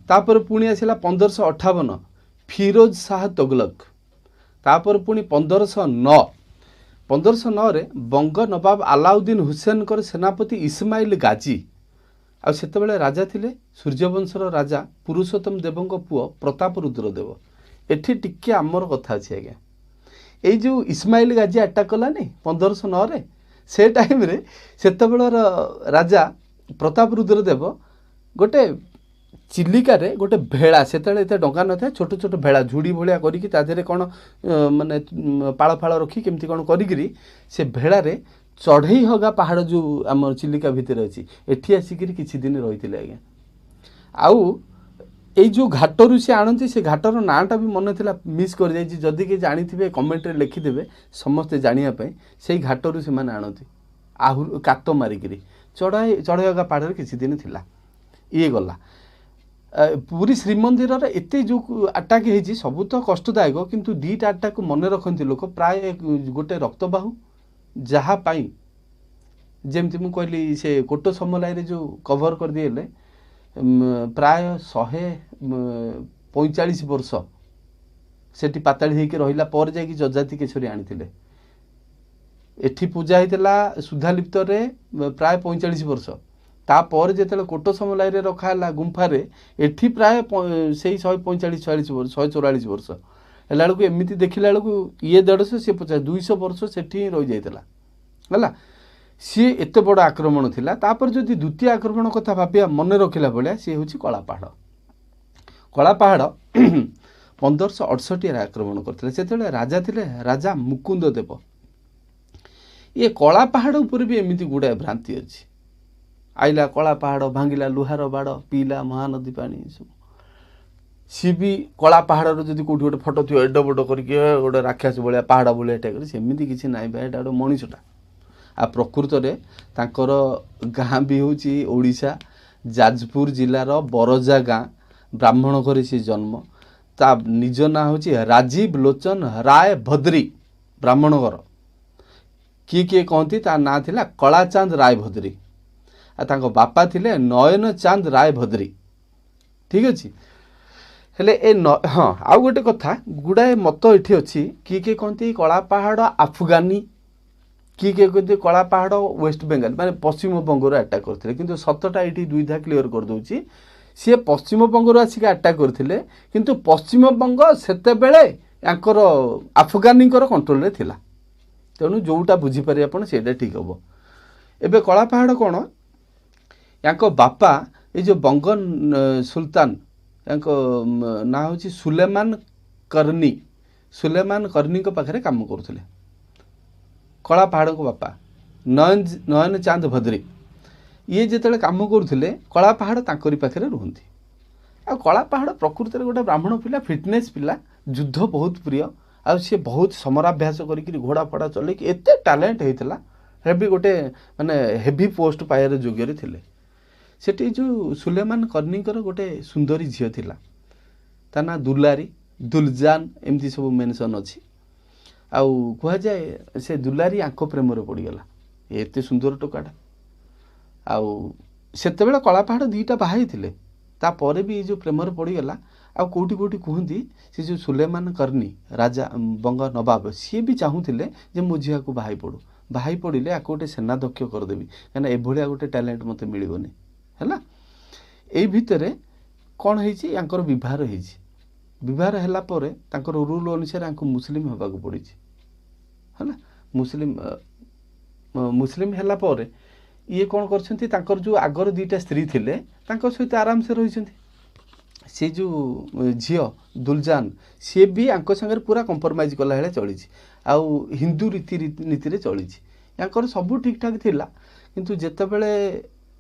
ତାପରେ ପୁଣି ଆସିଲା 1558 ଫିରୋଜ ଶାହ ତୋଗଲକ। ତାପରେ ପୁଣି 1509, 1509ରେ ବଙ୍ଗ ନବାବ ଆଲାଉଦ୍ଦିନ ହୁସେନଙ୍କର ସେନାପତି ଇସମାଇଲ ଗାଜି, ଆଉ ସେତେବେଳେ ରାଜା ଥିଲେ ସୂର୍ଯ୍ୟବଂଶର ରାଜା ପୁରୁଷୋତ୍ତମ ଦେବଙ୍କ ପୁଅ ପ୍ରତାପ ରୁଦ୍ରଦେବ। ଏଠି ଟିକେ ଆମର କଥା ଅଛି ଆଜ୍ଞା। ଏଇ ଯେଉଁ ଇସମାଇଲ ଗାଜି ଆଟାକ୍ କଲାନି 1509ରେ, ସେ ଟାଇମ୍ରେ ସେତେବେଳର ରାଜା ପ୍ରତାପ ରୁଦ୍ରଦେବ ଗୋଟେ ଚିଲିକାରେ ଗୋଟେ ଭେଳା, ସେତେବେଳେ ଏତେ ଡଙ୍ଗା ନଥାଏ, ଛୋଟ ଛୋଟ ଭେଳା ଝୁଡ଼ି ଭଳିଆ କରିକି ତା ଦେହରେ କ'ଣ ମାନେ ପାଳ ଫାଳ ରଖି କେମିତି କ'ଣ କରିକିରି ସେ ଭେଳାରେ ଚଢ଼େଇ ହଗା ପାହାଡ଼ ଯେଉଁ ଆମର ଚିଲିକା ଭିତରେ ଅଛି, ଏଠି ଆସିକିରି କିଛି ଦିନ ରହିଥିଲେ ଆଜ୍ଞା। ଆଉ ଏଇ ଯେଉଁ ଘାଟରୁ ସେ ଆଣନ୍ତି, ସେ ଘାଟର ନାଁଟା ବି ମନେ ଥିଲା, ମିସ୍ କରିଯାଇଛି, ଯଦି କିଏ ଜାଣିଥିବେ କମେଣ୍ଟରେ ଲେଖିଦେବେ ସମସ୍ତେ ଜାଣିବା ପାଇଁ। ସେଇ ଘାଟରୁ ସେମାନେ ଆଣନ୍ତି ଆହୁରି କାତ ମାରିକିରି। ଚଢ଼େଇ ହଗା ପାହାଡ଼ରେ କିଛି ଦିନ ଥିଲା। ଇଏ ଗଲା ପୁରୀ ଶ୍ରୀମନ୍ଦିରରେ ଏତେ ଯେଉଁ ଆଟାକ୍ ହେଇଛି ସବୁ ତ କଷ୍ଟଦାୟକ, କିନ୍ତୁ ଦୁଇଟା ଆଟାକ୍ ମନେ ରଖନ୍ତି ଲୋକ ପ୍ରାୟ। ଗୋଟେ ରକ୍ତବାହୁ, ଯାହା ପାଇଁ ଯେମିତି ମୁଁ କହିଲି ସେ କୋଟ ସମଲାଇରେ ଯେଉଁ କଭର କରିଦେଲେ ପ୍ରାୟ 145 ବର୍ଷ ସେଠି ପାତାଳି ହେଇକି ରହିଲା ପରେ ଯାଇକି ଯଯାତି କେଶରୀ ଆଣିଥିଲେ। ଏଠି ପୂଜା ହେଇଥିଲା ସୁଧାଲିପ୍ତରେ ପ୍ରାୟ 45 ବର୍ଷ। ତାପରେ ଯେତେବେଳେ କୋଟ ସମଲାଇରେ ରଖା ହେଲା ଗୁମ୍ଫାରେ, ଏଠି ପ୍ରାୟ ସେଇ 145 46 ବର୍ଷ, 144 ବର୍ଷ ହେଲା ବେଳକୁ, ଏମିତି ଦେଖିଲା ବେଳକୁ ଇଏ 150 ସିଏ 50, 200 ବର୍ଷ ସେଠି ହିଁ ରହିଯାଇଥିଲା। ହେଲା, ସିଏ ଏତେ ବଡ଼ ଆକ୍ରମଣ ଥିଲା। ତାପରେ ଯଦି ଦ୍ୱିତୀୟ ଆକ୍ରମଣ କଥା ଭାବିବା ମନେ ରଖିଲା ଭଳିଆ, ସିଏ ହେଉଛି କଳାପାହାଡ଼। କଳାପାହାଡ଼ 1568ରେ ଆକ୍ରମଣ କରିଥିଲେ। ସେତେବେଳେ ରାଜା ଥିଲେ ରାଜା ମୁକୁନ୍ଦ ଦେବ। ଇଏ କଳାପାହାଡ଼ ଉପରେ ବି ଏମିତି ଗୁଡ଼ାଏ ଭ୍ରାନ୍ତି ଅଛି। ଆଇଲା କଳା ପାହାଡ଼, ଭାଙ୍ଗିଲା ଲୁହାର ବାଡ଼, ପିଇଲା ମହାନଦୀ ପାଣି, ସବୁ। ସିଏ ବି କଳା ପାହାଡ଼ର ଯଦି କେଉଁଠି ଗୋଟେ ଫଟୋ ଥିବ ଏଡ଼େ ବଡ଼ କରିକି ଗୋଟେ ରାକ୍ଷସ ଭଳିଆ ପାହାଡ଼ ଭଳିଆ ଏଟା କରି, ସେମିତି କିଛି ନାହିଁ ଭାଇ, ଏଇଟା ଗୋଟେ ମଣିଷଟା। ଆଉ ପ୍ରକୃତରେ ତାଙ୍କର ଗାଁ ବି ହେଉଛି ଓଡ଼ିଶା ଯାଜପୁର ଜିଲ୍ଲାର ବରଜା ଗାଁ, ବ୍ରାହ୍ମଣ ଘରେ ସେ ଜନ୍ମ। ତା ନିଜ ନାଁ ହେଉଛି ରାଜୀବ ଲୋଚନ ରାୟ ଭଦ୍ରୀ, ବ୍ରାହ୍ମଣ ଘର। କିଏ କିଏ କହନ୍ତି ତା ନାଁ ଥିଲା କଳାଚାନ୍ଦ ରାୟ ଭଦ୍ରୀ, ଆଉ ତାଙ୍କ ବାପା ଥିଲେ ନୟନ ଚାନ୍ଦ ରାୟ ଭଦ୍ରୀ। ଠିକ୍ ଅଛି, ହେଲେ ଏ ହଁ ଆଉ ଗୋଟେ କଥା, ଗୁଡ଼ାଏ ମତ ଏଠି ଅଛି। କିଏ କିଏ କହନ୍ତି କଳାପାହାଡ଼ ଆଫଗାନୀ, କିଏ କିଏ କହନ୍ତି କଳାପାହାଡ଼ ୱେଷ୍ଟ ବେଙ୍ଗାଲ ମାନେ ପଶ୍ଚିମବଙ୍ଗରୁ ଆଟାକ୍ କରିଥିଲେ। କିନ୍ତୁ ସତଟା ଏଇଠି ଦୁଇଧା କ୍ଲିଅର କରିଦେଉଛି, ସିଏ ପଶ୍ଚିମବଙ୍ଗରୁ ଆସିକି ଆଟାକ୍ କରିଥିଲେ, କିନ୍ତୁ ପଶ୍ଚିମବଙ୍ଗ ସେତେବେଳେ ୟାଙ୍କର ଆଫଗାନୀଙ୍କର କଣ୍ଟ୍ରୋଲରେ ଥିଲା। ତେଣୁ ଯେଉଁଟା ବୁଝିପାରିବେ ଆପଣ ସେଇଟା ଠିକ୍ ହେବ। ଏବେ କଳାପାହାଡ଼ କ'ଣ, ୟାଙ୍କ ବାପା ଏଇ ଯେଉଁ ବଙ୍ଗ ସୁଲତାନ, ୟାଙ୍କ ନାଁ ହେଉଛି ସୁଲେମାନ କର୍ଣ୍ଣି, ସୁଲେମାନ କର୍ଣ୍ଣିଙ୍କ ପାଖରେ କାମ କରୁଥିଲେ କଳାପାହାଡ଼ଙ୍କ ବାପା ନୟନ ଚାନ୍ଦ ଭଦ୍ରୀ। ଇଏ ଯେତେବେଳେ କାମ କରୁଥିଲେ କଳାପାହାଡ଼ ତାଙ୍କରି ପାଖରେ ରୁହନ୍ତି। ଆଉ କଳାପାହାଡ଼ ପ୍ରକୃତରେ ଗୋଟେ ବ୍ରାହ୍ମଣ ପିଲା, ଫିଟନେସ୍ ପିଲା, ଯୁଦ୍ଧ ବହୁତ ପ୍ରିୟ, ଆଉ ସିଏ ବହୁତ ସମରାଭ୍ୟାସ କରିକିରି ଘୋଡ଼ା ଫୋଡ଼ା ଚଲେଇକି ଏତେ ଟ୍ୟାଲେଣ୍ଟ ହେଇଥିଲା, ହେଭି ଗୋଟେ ମାନେ ହେଭି ପୋଷ୍ଟ ପାଇବାର ଯୋଗ୍ୟରେ ଥିଲେ। ସେଠି ଯେଉଁ ସୁଲେମାନ କର୍ଣ୍ଣିଙ୍କର ଗୋଟେ ସୁନ୍ଦରୀ ଝିଅ ଥିଲା, ତା ନାଁ ଦୁଲାରୀ, ଦୁଲଜାନ ଏମିତି ସବୁ ମେନସନ୍ ଅଛି। ଆଉ କୁହାଯାଏ ସେ ଦୁଲାରୀ ଆଙ୍କ ପ୍ରେମରେ ପଡ଼ିଗଲା, ଏତେ ସୁନ୍ଦର ଟୋକାଟା। ଆଉ ସେତେବେଳେ କଳାପାହାଡ଼ ଦୁଇଟା ବାହା ହେଇଥିଲେ, ତାପରେ ବି ଏ ଯେଉଁ ପ୍ରେମରେ ପଡ଼ିଗଲା। ଆଉ କେଉଁଠି କେଉଁଠି କୁହନ୍ତି ସେ ଯେଉଁ ସୁଲେମାନ କର୍ଣ୍ଣି ରାଜା ବଙ୍ଗ ନବାବ, ସିଏ ବି ଚାହୁଁଥିଲେ ଯେ ମୋ ଝିଅକୁ ବାହା ପଡ଼ୁ, ବାହା ପଡ଼ିଲେ ଆକୁ ଗୋଟେ ସେନାଧ୍ୟକ୍ଷ କରିଦେବି, କାହିଁକିନା ଏଭଳିଆ ଗୋଟେ ଟ୍ୟାଲେଣ୍ଟ ମୋତେ ମିଳିବନି। ହେଲା, ଏଇ ଭିତରେ କ'ଣ ହେଇଛି, ୟାଙ୍କର ବିବାହ ହେଇଛି। ବିବାହ ହେଲା ପରେ ତାଙ୍କର ରୁଲ୍ ଅନୁସାରେ ୟାଙ୍କୁ ମୁସଲିମ ହେବାକୁ ପଡ଼ିଛି। ହେଲା, ମୁସଲିମ ହେଲା ପରେ ଇଏ କ'ଣ କରିଛନ୍ତି, ତାଙ୍କର ଯେଉଁ ଆଗର 2ଟା ସ୍ତ୍ରୀ ଥିଲେ ତାଙ୍କ ସହିତ ଆରାମସେ ରହିଛନ୍ତି। ସେ ଯେଉଁ ଝିଅ ଦୁଲଜାନ, ସିଏ ବି ଆଙ୍କ ସାଙ୍ଗରେ ପୁରା କମ୍ପ୍ରମାଇଜ୍ କଲା ଭଳିଆ ଚଳିଛି, ଆଉ ହିନ୍ଦୁ ରୀତିନୀତିରେ ଚଳିଛି। ୟାଙ୍କର ସବୁ ଠିକ୍ଠାକ୍ ଥିଲା। କିନ୍ତୁ ଯେତେବେଳେ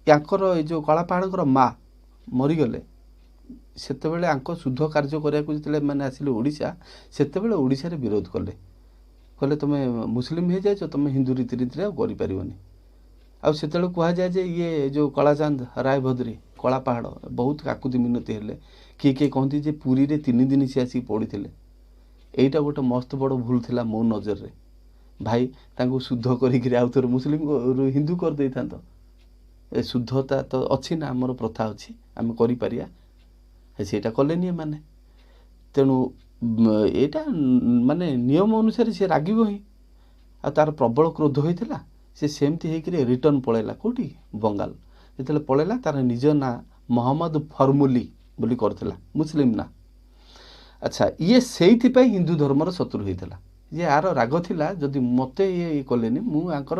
ୟାଙ୍କର ଏ ଯେଉଁ କଳାପାହାଡ଼ଙ୍କର ମା ମରିଗଲେ, ସେତେବେଳେ ଆଙ୍କ ଶୁଦ୍ଧ କାର୍ଯ୍ୟ କରିବାକୁ ଯେତେବେଳେ ଏମାନେ ଆସିଲେ ଓଡ଼ିଶା, ସେତେବେଳେ ଓଡ଼ିଶାରେ ବିରୋଧ କଲେ। କହିଲେ ତୁମେ ମୁସଲିମ ହେଇଯାଇଛ, ତୁମେ ହିନ୍ଦୁ ରୀତିନୀତିରେ ଆଉ କରିପାରିବନି। ଆଉ ସେତେବେଳେ କୁହାଯାଏ ଯେ ଇଏ ଯେଉଁ କଳାଚାନ୍ଦ ରାୟଭଦ୍ରୀ କଳାପାହାଡ଼ ବହୁତ କାକୁତି ମିନତି ହେଲେ। କିଏ କିଏ କହନ୍ତି ଯେ ପୁରୀରେ 3 ଦିନ ସେ ଆସିକି ପଡ଼ିଥିଲେ। ଏଇଟା ଗୋଟେ ମସ୍ତ ବଡ଼ ଭୁଲ ଥିଲା ମୋ ନଜରରେ। ଭାଇ ତାଙ୍କୁ ଶୁଦ୍ଧ କରିକିରି ଆଉ ଥରେ ମୁସଲିମ ହିନ୍ଦୁ କରିଦେଇଥାନ୍ତ। ଏ ଶୁଦ୍ଧତା ତ ଅଛି ନା, ଆମର ପ୍ରଥା ଅଛି, ଆମେ କରିପାରିବା। ସେଇଟା କଲେନି ଏମାନେ। ତେଣୁ ଏଇଟା ମାନେ ନିୟମ ଅନୁସାରେ ସେ ରାଗିବ ହିଁ। ଆଉ ତାର ପ୍ରବଳ କ୍ରୋଧ ହୋଇଥିଲା। ସେ ସେମିତି ହେଇକିରି ରିଟର୍ଣ୍ଣ ପଳେଇଲା କେଉଁଠି, ବଙ୍ଗାଲ। ଯେତେବେଳେ ପଳେଇଲା ତାର ନିଜ ନାଁ ମହମ୍ମଦ ଫର୍ମୁଲି ବୋଲି କରିଥିଲା, ମୁସଲିମ ନାଁ। ଆଚ୍ଛା, ଇଏ ସେଇଥିପାଇଁ ହିନ୍ଦୁ ଧର୍ମର ଶତ୍ରୁ ହେଇଥିଲା। ଯେ ଆର ରାଗ ଥିଲା, ଯଦି ମୋତେ ଇଏ କଲେନି, ମୁଁ ଆଙ୍କର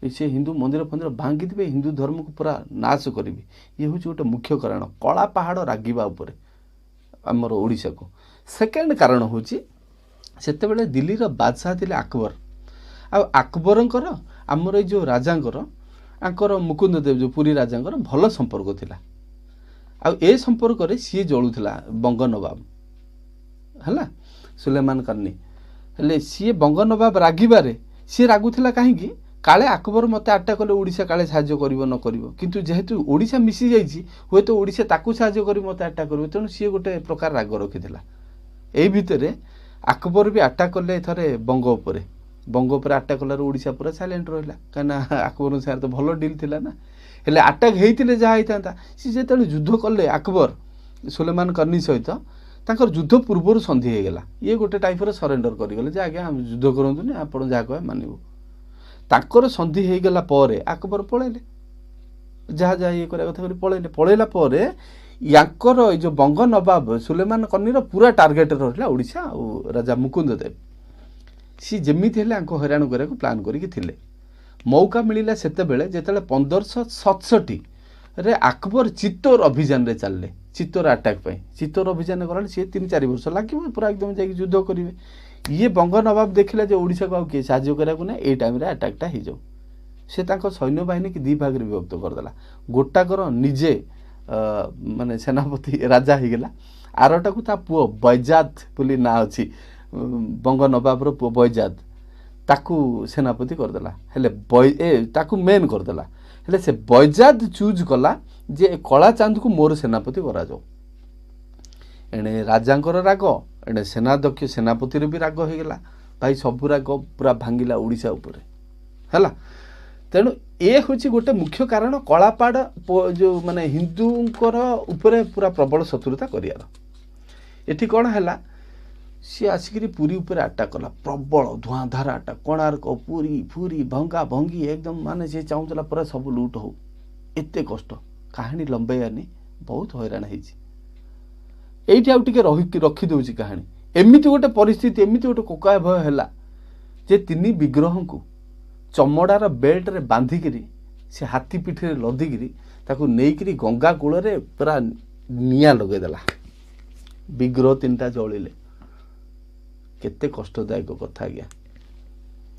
ସେ ହିନ୍ଦୁ ମନ୍ଦିର ଫନ୍ଦିର ଭାଙ୍ଗିଦେବେ, ହିନ୍ଦୁ ଧର୍ମକୁ ପୁରା ନାଶ କରିବି। ଇଏ ହେଉଛି ଗୋଟେ ମୁଖ୍ୟ କାରଣ କଳା ପାହାଡ଼ ରାଗିବା ଉପରେ ଆମର ଓଡ଼ିଶାକୁ। ସେକେଣ୍ଡ କାରଣ ହେଉଛି ସେତେବେଳେ ଦିଲ୍ଲୀର ବାଦଶାହ ଥିଲେ ଆକବର। ଆଉ ଆକବରଙ୍କର ଆମର ଏଇ ଯେଉଁ ରାଜାଙ୍କର, ଆଙ୍କର ମୁକୁନ୍ଦ ଦେବ ଯେଉଁ ପୁରୀ ରାଜାଙ୍କର ଭଲ ସମ୍ପର୍କ ଥିଲା। ଆଉ ଏ ସମ୍ପର୍କରେ ସିଏ ଜଳୁଥିଲା ବଙ୍ଗ ନବାବ, ହେଲା ସୁଲେମାନ କର୍ଣ୍ଣି। ହେଲେ ସିଏ ବଙ୍ଗ ନବାବ ରାଗିବାରେ ସିଏ ରାଗୁଥିଲା କାହିଁକି, କାଳେ ଆକବର ମୋତେ ଆଟାକ୍ କଲେ ଓଡ଼ିଶା କାଳେ ସାହାଯ୍ୟ କରିବ ନ କରିବ। କିନ୍ତୁ ଯେହେତୁ ଓଡ଼ିଶା ମିଶି ଯାଇଛି, ହୁଏତ ଓଡ଼ିଶା ତାକୁ ସାହାଯ୍ୟ କରି ମୋତେ ଆଟାକ୍ କରିବ। ତେଣୁ ସିଏ ଗୋଟେ ପ୍ରକାର ରାଗ ରଖିଥିଲା। ଏଇ ଭିତରେ ଆକବର ବି ଆଟାକ୍ କଲେ ଥରେ ବଙ୍ଗ ଉପରେ। ବଙ୍ଗ ଉପରେ ଆଟାକ୍ କଲାରୁ ଓଡ଼ିଶା ପୁରା ସାଇଲେଣ୍ଟ ରହିଲା, କାହିଁକିନା ଆକବରଙ୍କ ସାଙ୍ଗରେ ତ ଭଲ ଡିଲ୍ ଥିଲା ନା। ହେଲେ ଆଟାକ୍ ହେଇଥିଲେ ଯାହା ହେଇଥାନ୍ତା। ସିଏ ଯେତେବେଳେ ଯୁଦ୍ଧ କଲେ ଆକବର ସୁଲେମାନ କର୍ଣ୍ଣି ସହିତ, ତାଙ୍କର ଯୁଦ୍ଧ ପୂର୍ବରୁ ସନ୍ଧି ହେଇଗଲା। ଇଏ ଗୋଟେ ଟାଇପ୍ର ସରେଣ୍ଡର କରିଗଲେ ଯେ ଆଜ୍ଞା ଆମେ ଯୁଦ୍ଧ କରନ୍ତୁନି, ଆପଣ ଯାହା କହିବେ ମାନିବୁ। ତାଙ୍କର ସନ୍ଧି ହେଇଗଲା ପରେ ଆକବର ପଳେଇଲେ, ଯାହା ଯାହା ଇଏ କରିବା କଥା କରି ପଳେଇଲେ। ପଳେଇଲା ପରେ ୟାଙ୍କର ଏଇ ଯେଉଁ ବଙ୍ଗ ନବାବ ସୁଲେମାନ କର୍ଣ୍ଣିର ପୁରା ଟାର୍ଗେଟ୍ ରହିଲା ଓଡ଼ିଶା ଆଉ ରାଜା ମୁକୁନ୍ଦ ଦେବ। ସିଏ ଯେମିତି ହେଲେ ଆଙ୍କୁ ହଇରାଣ କରିବାକୁ ପ୍ଲାନ୍ କରିକି ଥିଲେ। ମୌକା ମିଳିଲା ସେତେବେଳେ ଯେତେବେଳେ 1567ରେ ଆକବର ଚିତ୍ତୋର ଅଭିଯାନରେ ଚାଲିଲେ, ଚିତ୍ତୋର ଆଟାକ୍ ପାଇଁ। ଚିତ୍ତୋର ଅଭିଯାନ ଗଲାବେଳେ ସିଏ 3-4 ବର୍ଷ ଲାଗିବ ପୁରା ଏକଦମ ଯାଇକି ଯୁଦ୍ଧ କରିବେ। ଇଏ ବଙ୍ଗ ନବାବ ଦେଖିଲେ ଯେ ଓଡ଼ିଶାକୁ ଆଉ କିଏ ସାହାଯ୍ୟ କରିବାକୁ ନାହିଁ, ଏଇ ଟାଇମ୍ରେ ଆଟାକ୍ଟା ହେଇଯାଉ। ସେ ତାଙ୍କ ସୈନ୍ୟବାହିନୀକି 2 ଭାଗରେ ବିଭକ୍ତ କରିଦେଲା। ଗୋଟାକର ନିଜେ ମାନେ ସେନାପତି ରାଜା ହେଇଗଲା, ଆରଟାକୁ ତା ପୁଅ ବୈଜାଦ ବୋଲି ନାଁ ଅଛି, ବଙ୍ଗ ନବାବର ପୁଅ ବୈଜାଦ, ତାକୁ ସେନାପତି କରିଦେଲା। ହେଲେ ତାକୁ ମେନ୍ କରିଦେଲା। ହେଲେ ସେ ବୈଜାଦ ଚୁଜ୍ କଲା ଯେ କଳାଚାନ୍ଦକୁ ମୋର ସେନାପତି କରାଯାଉ। ଏଣେ ରାଜାଙ୍କର ରାଗ, ଏଣେ ସେନାଧ୍ୟକ୍ଷ ସେନାପତିର ବି ରାଗ ହେଇଗଲା। ଭାଇ ସବୁ ରାଗ ପୁରା ଭାଙ୍ଗିଲା ଓଡ଼ିଶା ଉପରେ, ହେଲା। ତେଣୁ ଏ ହେଉଛି ଗୋଟେ ମୁଖ୍ୟ କାରଣ କଳାପାହାଡ଼ ଯେଉଁ ମାନେ ହିନ୍ଦୁଙ୍କର ଉପରେ ପୁରା ପ୍ରବଳ ଶତ୍ରୁତା କରିବାର। ଏଠି କ'ଣ ହେଲା, ସିଏ ଆସିକିରି ପୁରୀ ଉପରେ ଆଟାକ୍ କଲା, ପ୍ରବଳ ଧୂଆଁଧାର ଆଟାକ୍। କୋଣାର୍କ, ପୁରୀ ଫୁରୀ ଭଙ୍ଗା ଭଙ୍ଗି ଏକଦମ, ମାନେ ସେ ଚାହୁଁଥିଲା ପୁରା ସବୁ ଲୁଟ୍ ହଉ। ଏତେ କଷ୍ଟ, କାହାଣୀ ଲମ୍ବେଇବାନି, ବହୁତ ହଇରାଣ ହେଇଛି। ଏଇଠି ଆଉ ଟିକେ ରଖିଦେଉଛି କାହାଣୀ। ଏମିତି ଗୋଟେ ପରିସ୍ଥିତି, ଏମିତି ଗୋଟେ କୋକା ଭୟ ହେଲା ଯେ 3 ବିଗ୍ରହଙ୍କୁ ଚମଡ଼ାର ବେଲ୍ଟରେ ବାନ୍ଧିକିରି ସେ ହାତୀ ପିଠିରେ ଲଦିକିରି ତାକୁ ନେଇକିରି ଗଙ୍ଗା କୂଳରେ ପୁରା ନିଆଁ ଲଗେଇଦେଲା। ବିଗ୍ରହ 3ଟା ଜଳିଲେ। କେତେ କଷ୍ଟଦାୟକ କଥା ଆଜ୍ଞା,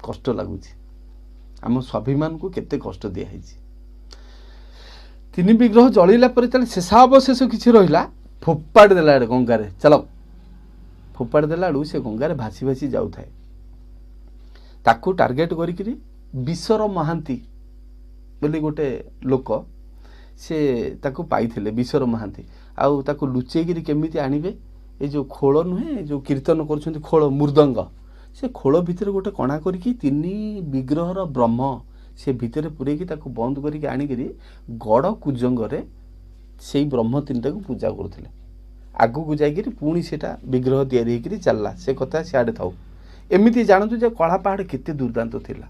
କଷ୍ଟ ଲାଗୁଛି। ଆମ ସ୍ୱାଭିମାନକୁ କେତେ କଷ୍ଟ ଦିଆହେଇଛି। 3 ବିଗ୍ରହ ଜଳିଲା ପରେ ତାହେଲେ ଶେଷାବଶେଷ କିଛି ରହିଲା, ଫୋପାଡ଼ି ଦେଲା ଆଡ଼େ ଗଙ୍ଗାରେ। ଚାଲ ଫୋପାଡ଼ି ଦେଲା ବେଳକୁ ସେ ଗଙ୍ଗାରେ ଭାସି ଭାସି ଯାଉଥାଏ। ତାକୁ ଟାର୍ଗେଟ୍ କରିକିରି ବିଶର ମହାନ୍ତି ବୋଲି ଗୋଟେ ଲୋକ, ସେ ତାକୁ ପାଇଥିଲେ, ବିଶର ମହାନ୍ତି। ଆଉ ତାକୁ ଲୁଚେଇକିରି କେମିତି ଆଣିବେ, ଏ ଯେଉଁ ଖୋଳ ନୁହେଁ, ଯେଉଁ କୀର୍ତ୍ତନ କରୁଛନ୍ତି ଖୋଳ ମୃଦଙ୍ଗ, ସେ ଖୋଳ ଭିତରେ ଗୋଟେ କଣା କରିକି 3 ବିଗ୍ରହର ବ୍ରହ୍ମ ସେ ଭିତରେ ପୂରେଇକି ତାକୁ ବନ୍ଦ କରିକି ଆଣିକିରି ଗଡ଼ କୁଜଙ୍ଗରେ ସେଇ ବ୍ରହ୍ମ 3ଟାକୁ ପୂଜା କରୁଥିଲେ। ଆଗକୁ ଯାଇକିରି ପୁଣି ସେଇଟା ବିଗ୍ରହ ତିଆରି ହେଇକିରି ଚାଲିଲା। ସେ କଥା ସିଆଡ଼େ ଥାଉ। ଏମିତି ଜାଣନ୍ତୁ ଯେ କଳାପାହାଡ଼ କେତେ ଦୁର୍ଦ୍ଦାନ୍ତ ଥିଲା,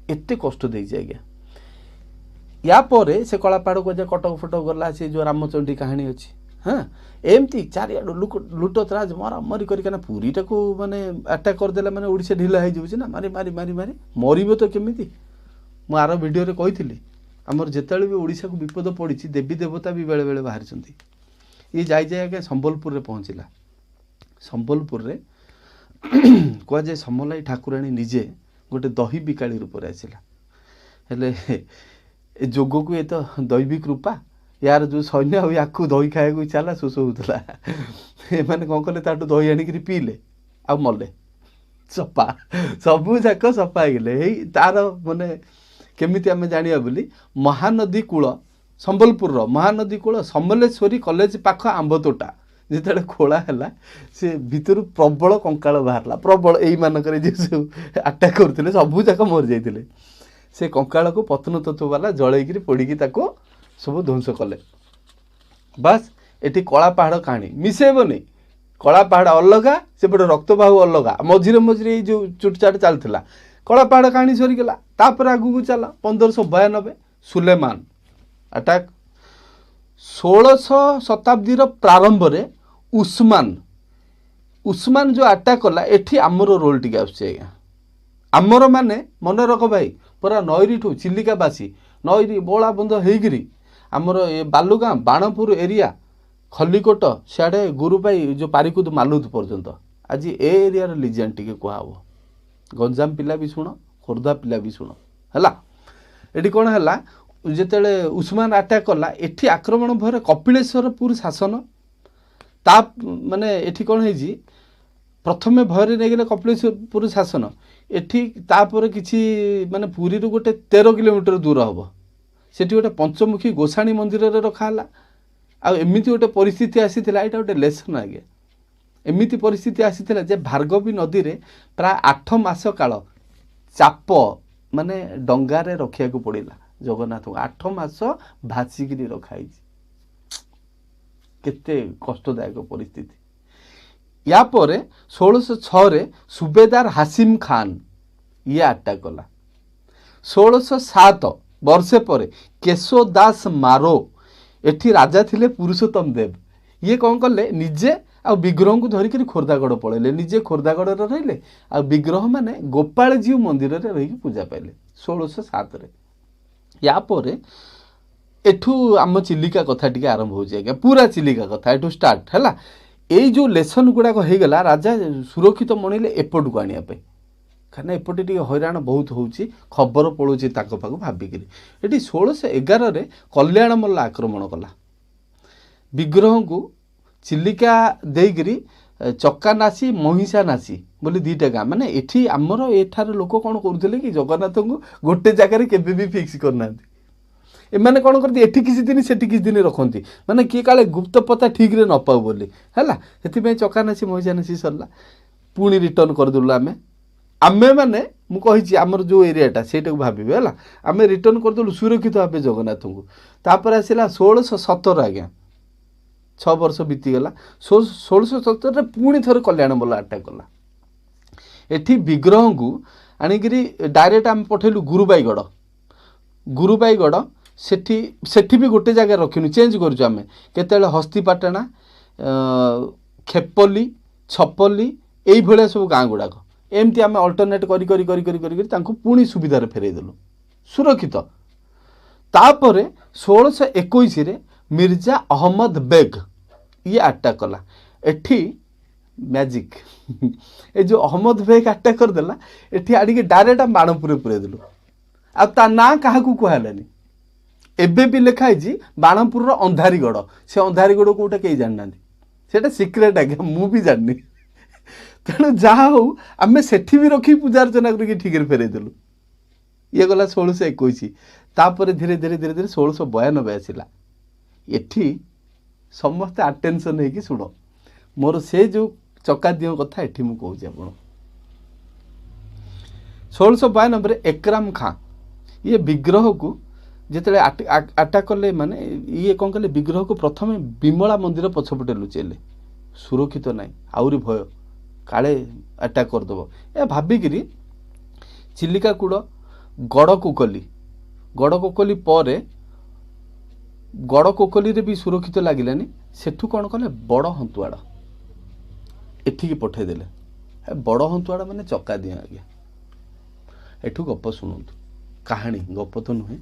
ଏତେ କଷ୍ଟ ଦେଇଛି ଆଜ୍ଞା। ୟା ପରେ ସେ କଳାପାହାଡ଼ କୁହାଯାଏ କଟକ ଫଟକ ଗଲା, ସେ ଯେଉଁ ରାମଚଣ୍ଡୀ କାହାଣୀ ଅଛି, ହଁ ଏମିତି ଚାରିଆଡ଼ୁ ଲୁଟତରାଜ ମରାମରି କରି, କାହିଁକିନା ପୁରୀଟାକୁ ମାନେ ଆଟାକ୍ କରିଦେଲେ ମାନେ ଓଡ଼ିଶା ଢିଲା ହେଇଯାଉଛି ନା, ମାରି ମାରି ମାରି ମାରି ମରିବ ତ କେମିତି। ମୁଁ ଆର ଭିଡ଼ିଓରେ କହିଥିଲି ଆମର ଯେତେବେଳେ ବି ଓଡ଼ିଶାକୁ ବିପଦ ପଡ଼ିଛି, ଦେବୀ ଦେବତା ବି ବେଳେବେଳେ ବାହାରିଛନ୍ତି। ଇଏ ଯାଇ ଯାଇ ଆଜ୍ଞା ସମ୍ବଲପୁରରେ ପହଞ୍ଚିଲା। ସମ୍ବଲପୁରରେ କୁହାଯାଏ ସମଲାଇ ଠାକୁରାଣୀ ନିଜେ ଗୋଟେ ଦହି ବିକାଳି ରୂପରେ ଆସିଲା। ହେଲେ ଏ ଯୋଗକୁ ଏ ତ ଦୈବୀ କୃପା, ୟାର ଯେଉଁ ସୈନ୍ୟ ଆଉ ୟାକୁ ଦହି ଖାଇବାକୁ ଇଚ୍ଛା ହେଲା, ଶୋଷ ହେଉଥିଲା। ଏମାନେ କ'ଣ କଲେ, ତାଠୁ ଦହି ଆଣିକିରି ପିଇଲେ ଆଉ ମଲେ। ସଫା, ସବୁ ଯାକ ସଫା ହେଇଗଲେ। ଏଇ ତାର ମାନେ କେମିତି ଆମେ ଜାଣିବା ବୋଲି, ମହାନଦୀ କୂଳ, ସମ୍ବଲପୁରର ମହାନଦୀ କୂଳ ସମଲେଶ୍ୱରୀ କଲେଜ ପାଖ ଆମ୍ବତୋଟା ଯେତେବେଳେ ଖୋଳା ହେଲା, ସେ ଭିତରୁ ପ୍ରବଳ କଙ୍କାଳ ବାହାରିଲା, ପ୍ରବଳ। ଏଇମାନଙ୍କର ଯିଏ ସବୁ ଆଟାକ୍ କରୁଥିଲେ ସବୁ ଯାକ ମରିଯାଇଥିଲେ। ସେ କଙ୍କାଳକୁ ପ୍ରତ୍ନତତ୍ତ୍ୱ ବାଲା ଜଳେଇକିରି ପୋଡ଼ିକି ତାକୁ ସବୁ ଧ୍ୱଂସ କଲେ। ବାସ୍, ଏଠି କଳା ପାହାଡ଼ କାହାଣୀ ମିଶେଇବନି। କଳା ପାହାଡ଼ ଅଲଗା, ସେପଟେ ରକ୍ତବାହୁ ଅଲଗା, ମଝିରେ ମଝିରେ ଏଇ ଯେଉଁ ଚୁଟଚାଟ ଚାଲିଥିଲା। କଳା ପାହାଡ଼ କାହାଣୀ ସରିଗଲା। ତାପରେ ଆଗକୁ ଚାଲ, 1592 ସୁଲେମାନ ଆଟାକ୍। 1600 ଶତାବ୍ଦୀର ପ୍ରାରମ୍ଭରେ ଉସ୍ମାନ ଯେଉଁ ଆଟାକ୍ କଲା, ଏଠି ଆମର ରୋଲ୍ ଟିକେ ଆସୁଛି ଆଜ୍ଞା। ଆମର ମାନେ ମନେ ରଖ ଭାଇ, ପୁରା ନଈରୀଠୁ ଚିଲିକାବାସୀ, ନଈରୀ ବୋଳାବନ୍ଧ ହେଇକିରି ଆମର ଏ ବାଲୁଗାଁ, ବାଣପୁର ଏରିଆ, ଖଲିକୋଟ, ସିଆଡ଼େ ଗୁରୁପାଇ ଯେଉଁ ପାରିକୁଦ ମାଲୁଦ ପର୍ଯ୍ୟନ୍ତ। ଆଜି ଏ ଏରିଆର ଲିଜେଣ୍ଡ ଟିକେ କୁହାହବ। ଗଞ୍ଜାମ ପିଲା ବି ଶୁଣ, ଖୋର୍ଦ୍ଧା ପିଲା ବି ଶୁଣ। ହେଲା, ଏଠି କ'ଣ ହେଲା, ଯେତେବେଳେ ଉସ୍ମାନ ଆଟାକ୍ କଲା, ଏଠି ଆକ୍ରମଣ ଭୟରେ କପିଳେଶ୍ୱରପୁର ଶାସନ ତା ମାନେ ଏଠି କ'ଣ ହେଇଛି, ପ୍ରଥମେ ଭୟରେ ନେଇଗଲେ କପିଳେଶ୍ୱରପୁର ଶାସନ ଏଠି। ତାପରେ କିଛି ମାନେ ପୁରୀରୁ ଗୋଟେ 13 କିଲୋମିଟର ଦୂର ହେବ, ସେଠି ଗୋଟେ ପଞ୍ଚମୁଖୀ ଗୋସାଣୀ ମନ୍ଦିରରେ ରଖା ହେଲା। ଆଉ ଏମିତି ଗୋଟେ ପରିସ୍ଥିତି ଆସିଥିଲା, ଏଇଟା ଗୋଟେ ଲେସନ୍ ଆଜ୍ଞା। ଏମିତି ପରିସ୍ଥିତି ଆସିଥିଲା ଯେ ଭାର୍ଗବୀ ନଦୀରେ ପ୍ରାୟ 8 ମାସ କାଳ ଚାପ ମାନେ ଡଙ୍ଗାରେ ରଖିବାକୁ ପଡ଼ିଲା ଜଗନ୍ନାଥଙ୍କୁ। 8 ମାସ ଭାସିକିରି ରଖା ହେଇଛି। କେତେ କଷ୍ଟଦାୟକ ପରିସ୍ଥିତି। ୟା ପରେ 1606ରେ ସୁବେଦାର ହାସିମ ଖାନ ଇଏ ଆଟାକ୍ କଲା। 1607, ବର୍ଷେ ପରେ କେଶବ ଦାସ ମାରୋ, ଏଠି ରାଜା ଥିଲେ ପୁରୁଷୋତ୍ତମ ଦେବ, ଇଏ କ'ଣ କଲେ, ନିଜେ ଆଉ ବିଗ୍ରହଙ୍କୁ ଧରିକିରି ଖୋର୍ଦ୍ଧାଗଡ଼ ପଳେଇଲେ। ନିଜେ ଖୋର୍ଦ୍ଧାଗଡ଼ରେ ରହିଲେ ଆଉ ବିଗ୍ରହ ମାନେ ଗୋପାଳଜୀଉ ମନ୍ଦିରରେ ରହିକି ପୂଜା ପାଇଲେ 1607ରେ। ୟା ପରେ ଏଠୁ ଆମ ଚିଲିକା କଥା ଟିକେ ଆରମ୍ଭ ହେଉଛି ଆଜ୍ଞା। ପୁରା ଚିଲିକା କଥା ଏଠୁ ଷ୍ଟାର୍ଟ ହେଲା। ଏଇ ଯେଉଁ ଲେସନ୍ ଗୁଡ଼ାକ ହେଇଗଲା, ରାଜା ସୁରକ୍ଷିତ ମଣିଲେ ଏପଟକୁ ଆଣିବା ପାଇଁ, କାହିଁକିନା ଏପଟେ ଟିକେ ହଇରାଣ ବହୁତ ହେଉଛି, ଖବର ପଳାଉଛି ତାଙ୍କ ପାଖକୁ ଭାବିକିରି। ଏଠି 1611ରେ କଲ୍ୟାଣ ମଲ୍ଲ ଆକ୍ରମଣ କଲା। ବିଗ୍ରହଙ୍କୁ ଚିଲିକା ଦେଇକିରି ଚକାନାସୀ, ମହିଷାନାସୀ ବୋଲି ଦୁଇଟା ଗାଁ। ମାନେ ଏଠି ଆମର ଏଠାର ଲୋକ କ'ଣ କରୁଥିଲେ କି, ଜଗନ୍ନାଥଙ୍କୁ ଗୋଟେ ଜାଗାରେ କେବେ ବି ଫିକ୍ସ କରିନାହାନ୍ତି। ଏମାନେ କ'ଣ କରନ୍ତି, ଏଠି କିଛି ଦିନ ସେଠି କିଛି ଦିନ ରଖନ୍ତି, ମାନେ କିଏ କାଳେ ଗୁପ୍ତ ପତା ଠିକ୍ରେ ନ ପାଉ ବୋଲି। ହେଲା, ସେଥିପାଇଁ ଚକାନାସୀ ମହିଷାନାସୀ ସରିଲା, ପୁଣି ରିଟର୍ଣ୍ଣ କରିଦେଲୁ ଆମେ। ଆମେ ମାନେ ମୁଁ କହିଛି ଆମର ଯେଉଁ ଏରିଆଟା ସେଇଟାକୁ ଭାବିବେ। ହେଲା, ଆମେ ରିଟର୍ଣ୍ଣ କରିଦେଲୁ ସୁରକ୍ଷିତ ଭାବେ ଜଗନ୍ନାଥଙ୍କୁ। ତାପରେ ଆସିଲା 1617 ଆଜ୍ଞା, 6 ବର୍ଷ ବିତିଗଲା। 1617ରେ ପୁଣି ଥରେ କଲ୍ୟାଣ ମଲ୍ଲ ଆଟାକ୍ କଲା। ଏଠି ବିଗ୍ରହଙ୍କୁ ଆଣିକିରି ଡାଇରେକ୍ଟ ଆମେ ପଠେଇଲୁ ଗୁରୁବାଇଗଡ଼। ଗୁରୁବାଇଗଡ଼ ସେଠି ବି ଗୋଟେ ଜାଗାରେ ରଖିନୁ, ଚେଞ୍ଜ କରୁଛୁ ଆମେ। କେତେବେଳେ ହସ୍ତିପାଟଣା, ଖେପଲି, ଛପଲି, ଏଇଭଳିଆ ସବୁ ଗାଁ ଗୁଡ଼ାକ ଏମିତି ଆମେ ଅଲ୍ଟରନେଟ୍ କରି କରି କରି କରି କରି କରି ତାଙ୍କୁ ପୁଣି ସୁବିଧାରେ ଫେରାଇ ଦେଲୁ ସୁରକ୍ଷିତ। ତାପରେ 1621ରେ ମିର୍ଜା ଅହମ୍ମଦ ବେଗ ଇଏ ଆଟାକ୍ କଲା। ଏଠି ମ୍ୟାଜିକ୍, ଏ ଯେଉଁ ଅହମ୍ମଦ ବେଗ ଆଟାକ୍ କରିଦେଲା, ଏଠି ଆଣିକି ଡାଇରେକ୍ଟ ଆମେ ବାଣପୁରରେ ପୁରେଇ ଦେଲୁ। ଆଉ ତା ନାଁ କାହାକୁ କୁହାହେଲାନି। ଏବେ ବି ଲେଖା ହେଇଛି ବାଣପୁରର ଅନ୍ଧାରିଗଡ଼। ସେ ଅନ୍ଧାରିଗଡ଼ କେଉଁଟା କେହି ଜାଣିନାହାନ୍ତି, ସେଇଟା ସିକ୍ରେଟ୍ ଆଜ୍ଞା, ମୁଁ ବି ଜାଣିନି। ତେଣୁ ଯାହା ହଉ ଆମେ ସେଠି ବି ରଖି ପୂଜା ଅର୍ଚ୍ଚନା କରିକି ଠିକରେ ଫେରାଇ ଦେଲୁ। ଇଏ ଗଲା 1621। ତାପରେ ଧୀରେ ଧୀରେ ଧୀରେ ଧୀରେ 1692 ଆସିଲା। ଏଠି ସମସ୍ତେ ଆଟେନସନ୍ ହେଇକି ଶୁଣ, ମୋର ସେ ଯେଉଁ ଚକାଦିଅ କଥା ଏଠି ମୁଁ କହୁଛି ଆପଣ। 1692ରେ ଏକରାମ ଖାଁ ଇଏ ବିଗ୍ରହକୁ ଯେତେବେଳେ ଆଟାକ୍ କଲେ, ମାନେ ଇଏ କ'ଣ କଲେ, ବିଗ୍ରହକୁ ପ୍ରଥମେ ବିମଳା ମନ୍ଦିର ପଛପଟେ ଲୁଚେଇଲେ। ସୁରକ୍ଷିତ ନାହିଁ, ଆହୁରି ଭୟ କାଳେ ଆଟାକ୍ କରିଦେବ, ଏ ଭାବିକିରି ଚିଲିକା କୂଳ ଗଡ଼କୋକଲି, ଗଡ଼କୋକଲି ପରେ ଗଡ଼କୋକଲିରେ ବି ସୁରକ୍ଷିତ ଲାଗିଲାନି। ସେଠୁ କ'ଣ କଲେ, ବଡ଼ ହନ୍ତୁଆଡ଼ ଏଠିକି ପଠେଇଦେଲେ। ବଡ଼ ହନ୍ତୁଆଡ଼ ମାନେ ଚକା ଦିଅ ଆଜ୍ଞା। ଏଠୁ ଗପ ଶୁଣନ୍ତୁ, କାହାଣୀ, ଗପ ତ ନୁହେଁ।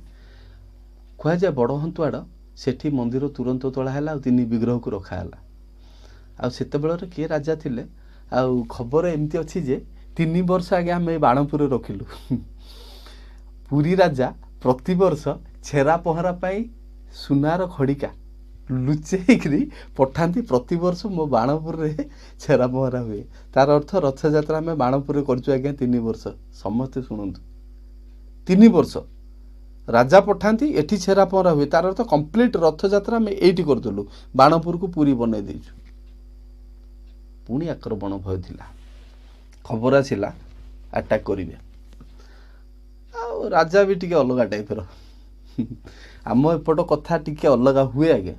କୁହାଯାଏ ବଡ଼ ହନ୍ତୁଆଡ଼ ସେଠି ମନ୍ଦିର ତୁରନ୍ତ ତୋଳା ହେଲା ଆଉ 3 ବିଗ୍ରହକୁ ରଖା ହେଲା। ଆଉ ସେତେବେଳରେ କିଏ ରାଜା ଥିଲେ, ଆଉ ଖବର ଏମିତି ଅଛି ଯେ 3 ବର୍ଷ ଆଜ୍ଞା ଆମେ ବାଣପୁରରେ ରଖିଲୁ। ପୁରୀ ରାଜା ପ୍ରତିବର୍ଷ ଛେରା ପହଁରା ପାଇଁ ସୁନାର ଖଡ଼ିକା ଲୁଚେଇକିରି ପଠାନ୍ତି। ପ୍ରତିବର୍ଷ ମୋ ବାଣପୁରରେ ଛେରା ପହଁରା ହୁଏ। ତାର ଅର୍ଥ ରଥଯାତ୍ରା ଆମେ ବାଣପୁରରେ କରିଛୁ ଆଜ୍ଞା 3 ବର୍ଷ। ସମସ୍ତେ ଶୁଣନ୍ତୁ, 3 ବର୍ଷ ରାଜା ପଠାନ୍ତି, ଏଠି ଛେରା ପହଁରା ହୁଏ। ତାର ଅର୍ଥ କମ୍ପ୍ଲିଟ୍ ରଥଯାତ୍ରା ଆମେ ଏଇଠି କରିଦେଲୁ, ବାଣପୁରକୁ ପୁରୀ ବନେଇ ଦେଇଛୁ। ପୁଣି ଆକ୍ରମଣ ଭୟ ଥିଲା, ଖବର ଆସିଲା ଆଟାକ୍ କରିବେ। ଆଉ ରାଜା ବି ଟିକେ ଅଲଗା ଟାଇପ୍ର, ଆମ ଏପଟ କଥା ଟିକେ ଅଲଗା ହୁଏ ଆଜ୍ଞା।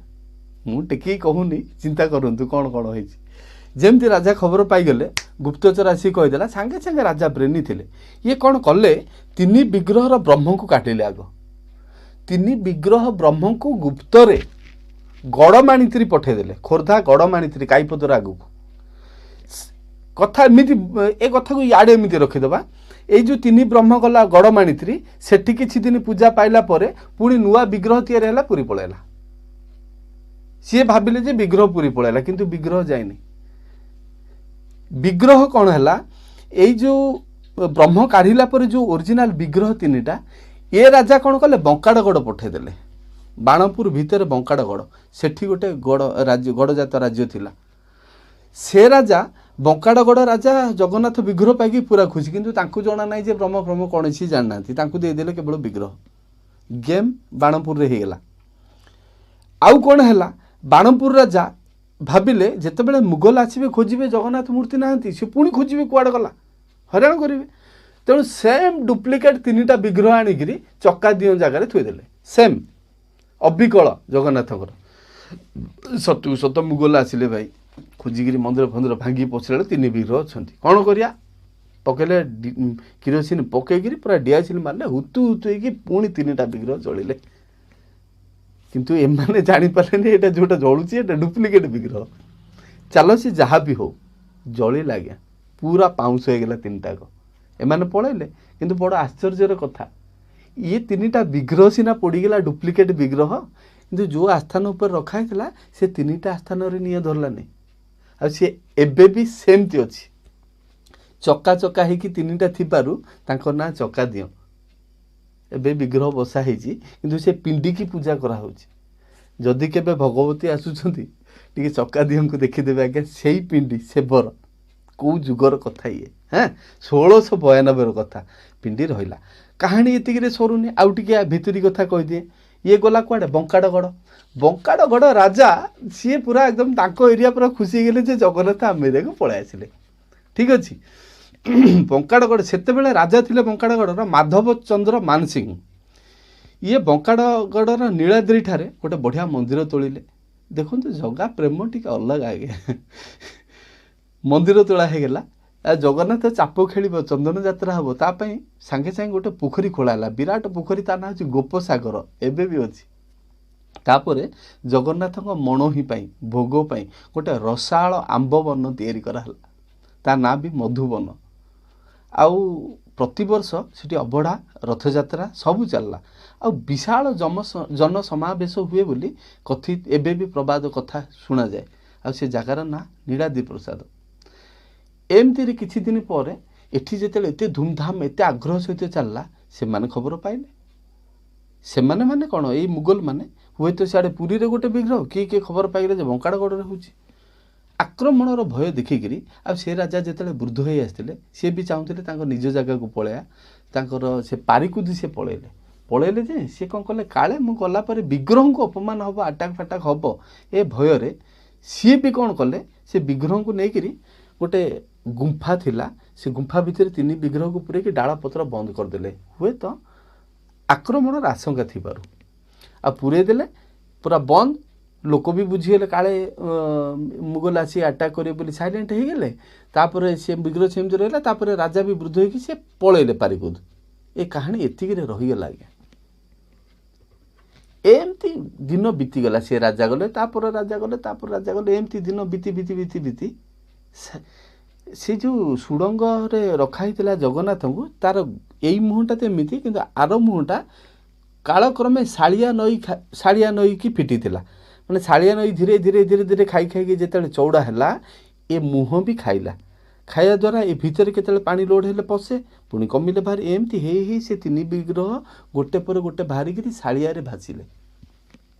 ମୁଁ ଟେକିକି କହୁନି, ଚିନ୍ତା କରନ୍ତୁ କ'ଣ କ'ଣ ହେଇଛି। ଯେମିତି ରାଜା ଖବର ପାଇଗଲେ, ଗୁପ୍ତଚର ଆସିକି କହିଦେଲା, ସାଙ୍ଗେ ସାଙ୍ଗେ ରାଜା ବ୍ରେନି ଥିଲେ। ଇଏ କ'ଣ କଲେ, 3 ବିଗ୍ରହର ବ୍ରହ୍ମକୁ କାଟିଲେ। ଆଗ 3 ବିଗ୍ରହ ବ୍ରହ୍ମକୁ ଗୁପ୍ତରେ ଗଡ଼ମାଣିତ୍ରୀ ପଠେଇଦେଲେ, ଖୋର୍ଦ୍ଧା ଗଡ଼ମାଣିତ୍ରୀ କାଇପଦର ଆଗକୁ। କଥା ଏମିତି, ଏ କଥାକୁ ଇଆଡ଼େ ଏମିତି ରଖିଦେବା। ଏଇ ଯେଉଁ 3 ବ୍ରହ୍ମ ଗଲା ଗଡ଼ମାଣିତ୍ରୀ, ସେଠି କିଛି ଦିନ ପୂଜା ପାଇଲା ପରେ ପୁଣି ନୂଆ ବିଗ୍ରହ ତିଆରି ହେଲା, ପୁରୀ ପଳେଇଲା। ସିଏ ଭାବିଲେ ଯେ ବିଗ୍ରହ ପୁରୀ ପଳେଇଲା, କିନ୍ତୁ ବିଗ୍ରହ ଯାଇନି। ବିଗ୍ରହ କ'ଣ ହେଲା, ଏଇ ଯେଉଁ ବ୍ରହ୍ମ କାଢ଼ିଲା ପରେ ଯେଉଁ ଓରିଜିନାଲ ବିଗ୍ରହ 3ଟା, ଏ ରାଜା କ'ଣ କଲେ, ବଙ୍କାଡ଼ଗଡ଼ ପଠେଇଦେଲେ। ବାଣପୁର ଭିତରେ ବଙ୍କାଡ଼ଗଡ଼, ସେଠି ଗୋଟେ ଗଡ଼ ରାଜ୍ୟ, ଗଡ଼ଜାତ ରାଜ୍ୟ ଥିଲା। ସେ ରାଜା ବଙ୍କାଡ଼ଗଡ଼ ରାଜା ଜଗନ୍ନାଥ ବିଗ୍ରହ ପାଇକି ପୁରା ଖୁସି, କିନ୍ତୁ ତାଙ୍କୁ ଜଣା ନାହିଁ ଯେ ବ୍ରହ୍ମ ଫ୍ରହ୍ମ କ'ଣ, ସିଏ ଜାଣିନାହାନ୍ତି। ତାଙ୍କୁ ଦେଇଦେଲେ କେବଳ ବିଗ୍ରହ। ଗେମ୍ ବାଣପୁରରେ ହେଇଗଲା। ଆଉ କ'ଣ ହେଲା, ବାଣପୁର ରାଜା ଭାବିଲେ ଯେତେବେଳେ ମୁଗଲ ଆସିବେ ଖୋଜିବେ ଜଗନ୍ନାଥ ମୂର୍ତ୍ତି ନାହାନ୍ତି, ସେ ପୁଣି ଖୋଜିବେ କୁଆଡ଼େ ଗଲା, ହଇରାଣ କରିବେ। ତେଣୁ ସେମ୍ ଡୁପ୍ଲିକେଟ୍ 3ଟା ବିଗ୍ରହ ଆଣିକିରି ଚକା ଦିଅଁ ଜାଗାରେ ଥୋଇଦେଲେ, ସେମ୍ ଅବିକଳ ଜଗନ୍ନାଥଙ୍କର। ସତକୁ ସତ ମୁଗଲ ଆସିଲେ ଭାଇ, ଖୋଜିକିରି ମନ୍ଦିର ଫନ୍ଦିର ଭାଙ୍ଗି ପଶିଲା ବେଳେ 3 ବିଗ୍ରହ ଅଛନ୍ତି। କ'ଣ କରିବା, ପକେଇଲେ କିରୋସିନ ପକେଇକିରି ପୁରା ଡିଆସିନ ମାରିଲେ, ହୁତୁ ହୁତୁ ହେଇକି ପୁଣି 3ଟା ବିଗ୍ରହ ଜଳିଲେ। କିନ୍ତୁ ଏମାନେ ଜାଣିପାରିଲେନି ଏଇଟା ଯେଉଁଟା ଜଳୁଛି ଏଇଟା ଡୁପ୍ଲିକେଟ୍ ବିଗ୍ରହ। ଚାଲ ସେ ଯାହା ବି ହଉ ଜଳିଲା ଆଜ୍ଞା, ପୁରା ପାଉଁଶ ହେଇଗଲା 3ଟାକ। ଏମାନେ ପଳେଇଲେ। କିନ୍ତୁ ବଡ଼ ଆଶ୍ଚର୍ଯ୍ୟର କଥା, ଇଏ 3ଟା ବିଗ୍ରହ ସିନା ପୋଡ଼ିଗଲା ଡୁପ୍ଲିକେଟ୍ ବିଗ୍ରହ, କିନ୍ତୁ ଯେଉଁ ଆସ୍ଥାନ ଉପରେ ରଖା ହେଇଥିଲା ସେ 3ଟା ଆସ୍ଥାନରେ ନିଆଁ ଧରିଲାନି। ଆଉ ସିଏ ଏବେ ବି ସେମିତି ଅଛି। ଚକା ଚକା ହେଇକି 3ଟା ଥିବାରୁ ତାଙ୍କ ନାଁ ଚକା ଦିଅଁ। ଏବେ ବିଗ୍ରହ ବସା ହେଇଛି, କିନ୍ତୁ ସେ ପିଣ୍ଡିକି ପୂଜା କରାହେଉଛି। ଯଦି କେବେ ଭଗବତୀ ଆସୁଛନ୍ତି ଟିକେ ଚକା ଦିଅଁଙ୍କୁ ଦେଖିଦେବେ ଆଜ୍ଞା। ସେଇ ପିଣ୍ଡି ସେବର, କେଉଁ ଯୁଗର କଥା ଇଏ, ହଁ 1692ର କଥା। ପିଣ୍ଡି ରହିଲା। କାହାଣୀ ଏତିକିରେ ସରୁନି, ଆଉ ଟିକେ ଭିତରି କଥା କହିଦିଏ। ଇଏ ଗଲା କୁଆଡ଼େ, ବଙ୍କାଡ଼ଗଡ଼। ବଙ୍କାଡ଼ଗଡ଼ ରାଜା ସିଏ ପୁରା ଏକଦମ ତାଙ୍କ ଏରିଆ ପୁରା ଖୁସି ହେଇଗଲେ ଯେ ଜଗନ୍ନାଥ ଆମ ଏରିଆକୁ ପଳେଇ ଆସିଲେ। ଠିକ୍ ଅଛି, ବଙ୍କାଡ଼ଗଡ଼ ସେତେବେଳେ ରାଜା ଥିଲେ ବଙ୍କାଡ଼ଗଡ଼ର ମାଧବ ଚନ୍ଦ୍ର ମାନସିଂହ। ଇଏ ବଙ୍କାଡ଼ଗଡ଼ର ନୀଳାଦ୍ରି ଠାରେ ଗୋଟେ ବଢ଼ିଆ ମନ୍ଦିର ତୋଳିଲେ। ଦେଖନ୍ତୁ ଜଗା ପ୍ରେମ ଟିକେ ଅଲଗା ଆଜ୍ଞା। ମନ୍ଦିର ତୋଳା ହେଇଗଲା, ଜଗନ୍ନାଥ ଚାପ ଖେଳିବ, ଚନ୍ଦନ ଯାତ୍ରା ହେବ, ତା ପାଇଁ ସାଙ୍ଗେ ସାଙ୍ଗେ ଗୋଟେ ପୋଖରୀ ଖୋଳା ହେଲା, ବିରାଟ ପୋଖରୀ, ତା ନାଁ ହେଉଛି ଗୋପସାଗର, ଏବେ ବି ଅଛି। ତାପରେ ଜଗନ୍ନାଥଙ୍କ ମଣୋହି ପାଇଁ, ଭୋଗ ପାଇଁ ଗୋଟେ ରସାଳ ଆମ୍ବ ବନ ତିଆରି କରାହେଲା, ତା ନାଁ ବି ମଧୁବନ। ଆଉ ପ୍ରତିବର୍ଷ ସେଠି ଅବଢ଼ା, ରଥଯାତ୍ରା ସବୁ ଚାଲିଲା। ଆଉ ବିଶାଳ ଜନସମାବେଶ ହୁଏ ବୋଲି କଥିତ ଏବେ ବି ପ୍ରବାଦ କଥା ଶୁଣାଯାଏ। ଆଉ ସେ ଜାଗାର ନାଁ ନୀଳାଦ୍ରି ପ୍ରସାଦ। ଏମିତିରେ କିଛି ଦିନ ପରେ ଏଠି ଯେତେବେଳେ ଏତେ ଧୁମଧାମ, ଏତେ ଆଗ୍ରହ ସହିତ ଚାଲିଲା, ସେମାନେ ଖବର ପାଇଲେ। ସେମାନେ ମାନେ କ'ଣ, ଏଇ ମୁଗଲ ମାନେ ହୁଏତ ସିଆଡ଼େ ପୁରୀରେ ଗୋଟେ ବିଗ୍ରହ, କିଏ କିଏ ଖବର ପାଇଲେ ଯେ ବଙ୍କାଡ଼ଗଡ଼ରେ ହେଉଛି। ଆକ୍ରମଣର ଭୟ ଦେଖିକିରି ଆଉ ସେ ରାଜା ଯେତେବେଳେ ବୃଦ୍ଧ ହେଇ ଆସିଥିଲେ, ସିଏ ବି ଚାହୁଁଥିଲେ ତାଙ୍କ ନିଜ ଜାଗାକୁ ପଳେଇବା। ତାଙ୍କର ସେ ପାରିକୁଦ ସେ ପଳେଇଲେ। ପଳେଇଲେ ଯେ ସିଏ କ'ଣ କଲେ, କାଳେ ମୁଁ ଗଲା ପରେ ବିଗ୍ରହଙ୍କୁ ଅପମାନ ହେବ, ଆଟାକ୍ ଫାଟାକ୍ ହେବ, ଏ ଭୟରେ ସିଏ ବି କ'ଣ କଲେ, ସେ ବିଗ୍ରହଙ୍କୁ ନେଇକିରି ଗୋଟେ ଗୁମ୍ଫା ଥିଲା, ସେ ଗୁମ୍ଫା ଭିତରେ 3 ବିଗ୍ରହକୁ ପୁରେଇକି ଡାଳ ପତ୍ର ବନ୍ଦ କରିଦେଲେ, ହୁଏତ ଆକ୍ରମଣର ଆଶଙ୍କା ଥିବାରୁ। ଆଉ ପୁରେଇ ଦେଲେ ପୁରା ବନ୍ଦ। ଲୋକ ବି ବୁଝିଗଲେ କାଳେ ମୁଗଲ ଆସି ଆଟାକ୍ କରିବେ ବୋଲି, ସାଇଲେଣ୍ଟ ହେଇଗଲେ। ତାପରେ ସେ ବିଗ୍ରହ ସେମିତି ରହିଲା। ତାପରେ ରାଜା ବି ବୃଦ୍ଧ ହେଇକି ସେ ପଳେଇଲେ ପାରିକୁଦ। ଏ କାହାଣୀ ଏତିକିରେ ରହିଗଲା ଆଜ୍ଞା। ଏମିତି ଦିନ ବିତିଗଲା, ସେ ରାଜା ଗଲେ, ତାପରେ ରାଜା ଗଲେ, ତାପରେ ରାଜା ଗଲେ, ଏମିତି ଦିନ ବିତି ବିତି ବିତି ବିତି ସେ ଯେଉଁ ସୁଡ଼ଙ୍ଗରେ ରଖା ହେଇଥିଲା ଜଗନ୍ନାଥଙ୍କୁ, ତାର ଏଇ ମୁହଁଟା ତ ଏମିତି, କିନ୍ତୁ ଆର ମୁହଁଟା କାଳକ୍ରମେ ଶାଳିଆ ନଈ ଶାଳିଆ ନଈକି ଫିଟିଥିଲା। ମାନେ ଶାଳିଆ ନଈ ଧୀରେ ଧୀରେ ଧୀରେ ଧୀରେ ଖାଇ ଖାଇକି ଯେତେବେଳେ ଚଉଡ଼ା ହେଲା, ଏ ମୁହଁ ବି ଖାଇଲା। ଖାଇବା ଦ୍ୱାରା ଏ ଭିତରେ କେତେବେଳେ ପାଣି ଲୋଡ଼ ହେଲେ ପଶେ, ପୁଣି କମିଲେ ବାହାରି, ଏମିତି ହେଇ ହେଇ ସେ ତିନି ବିଗ୍ରହ ଗୋଟେ ପରେ ଗୋଟେ ବାହାରିକିରି ଶାଳିଆରେ ଭାସିଲେ।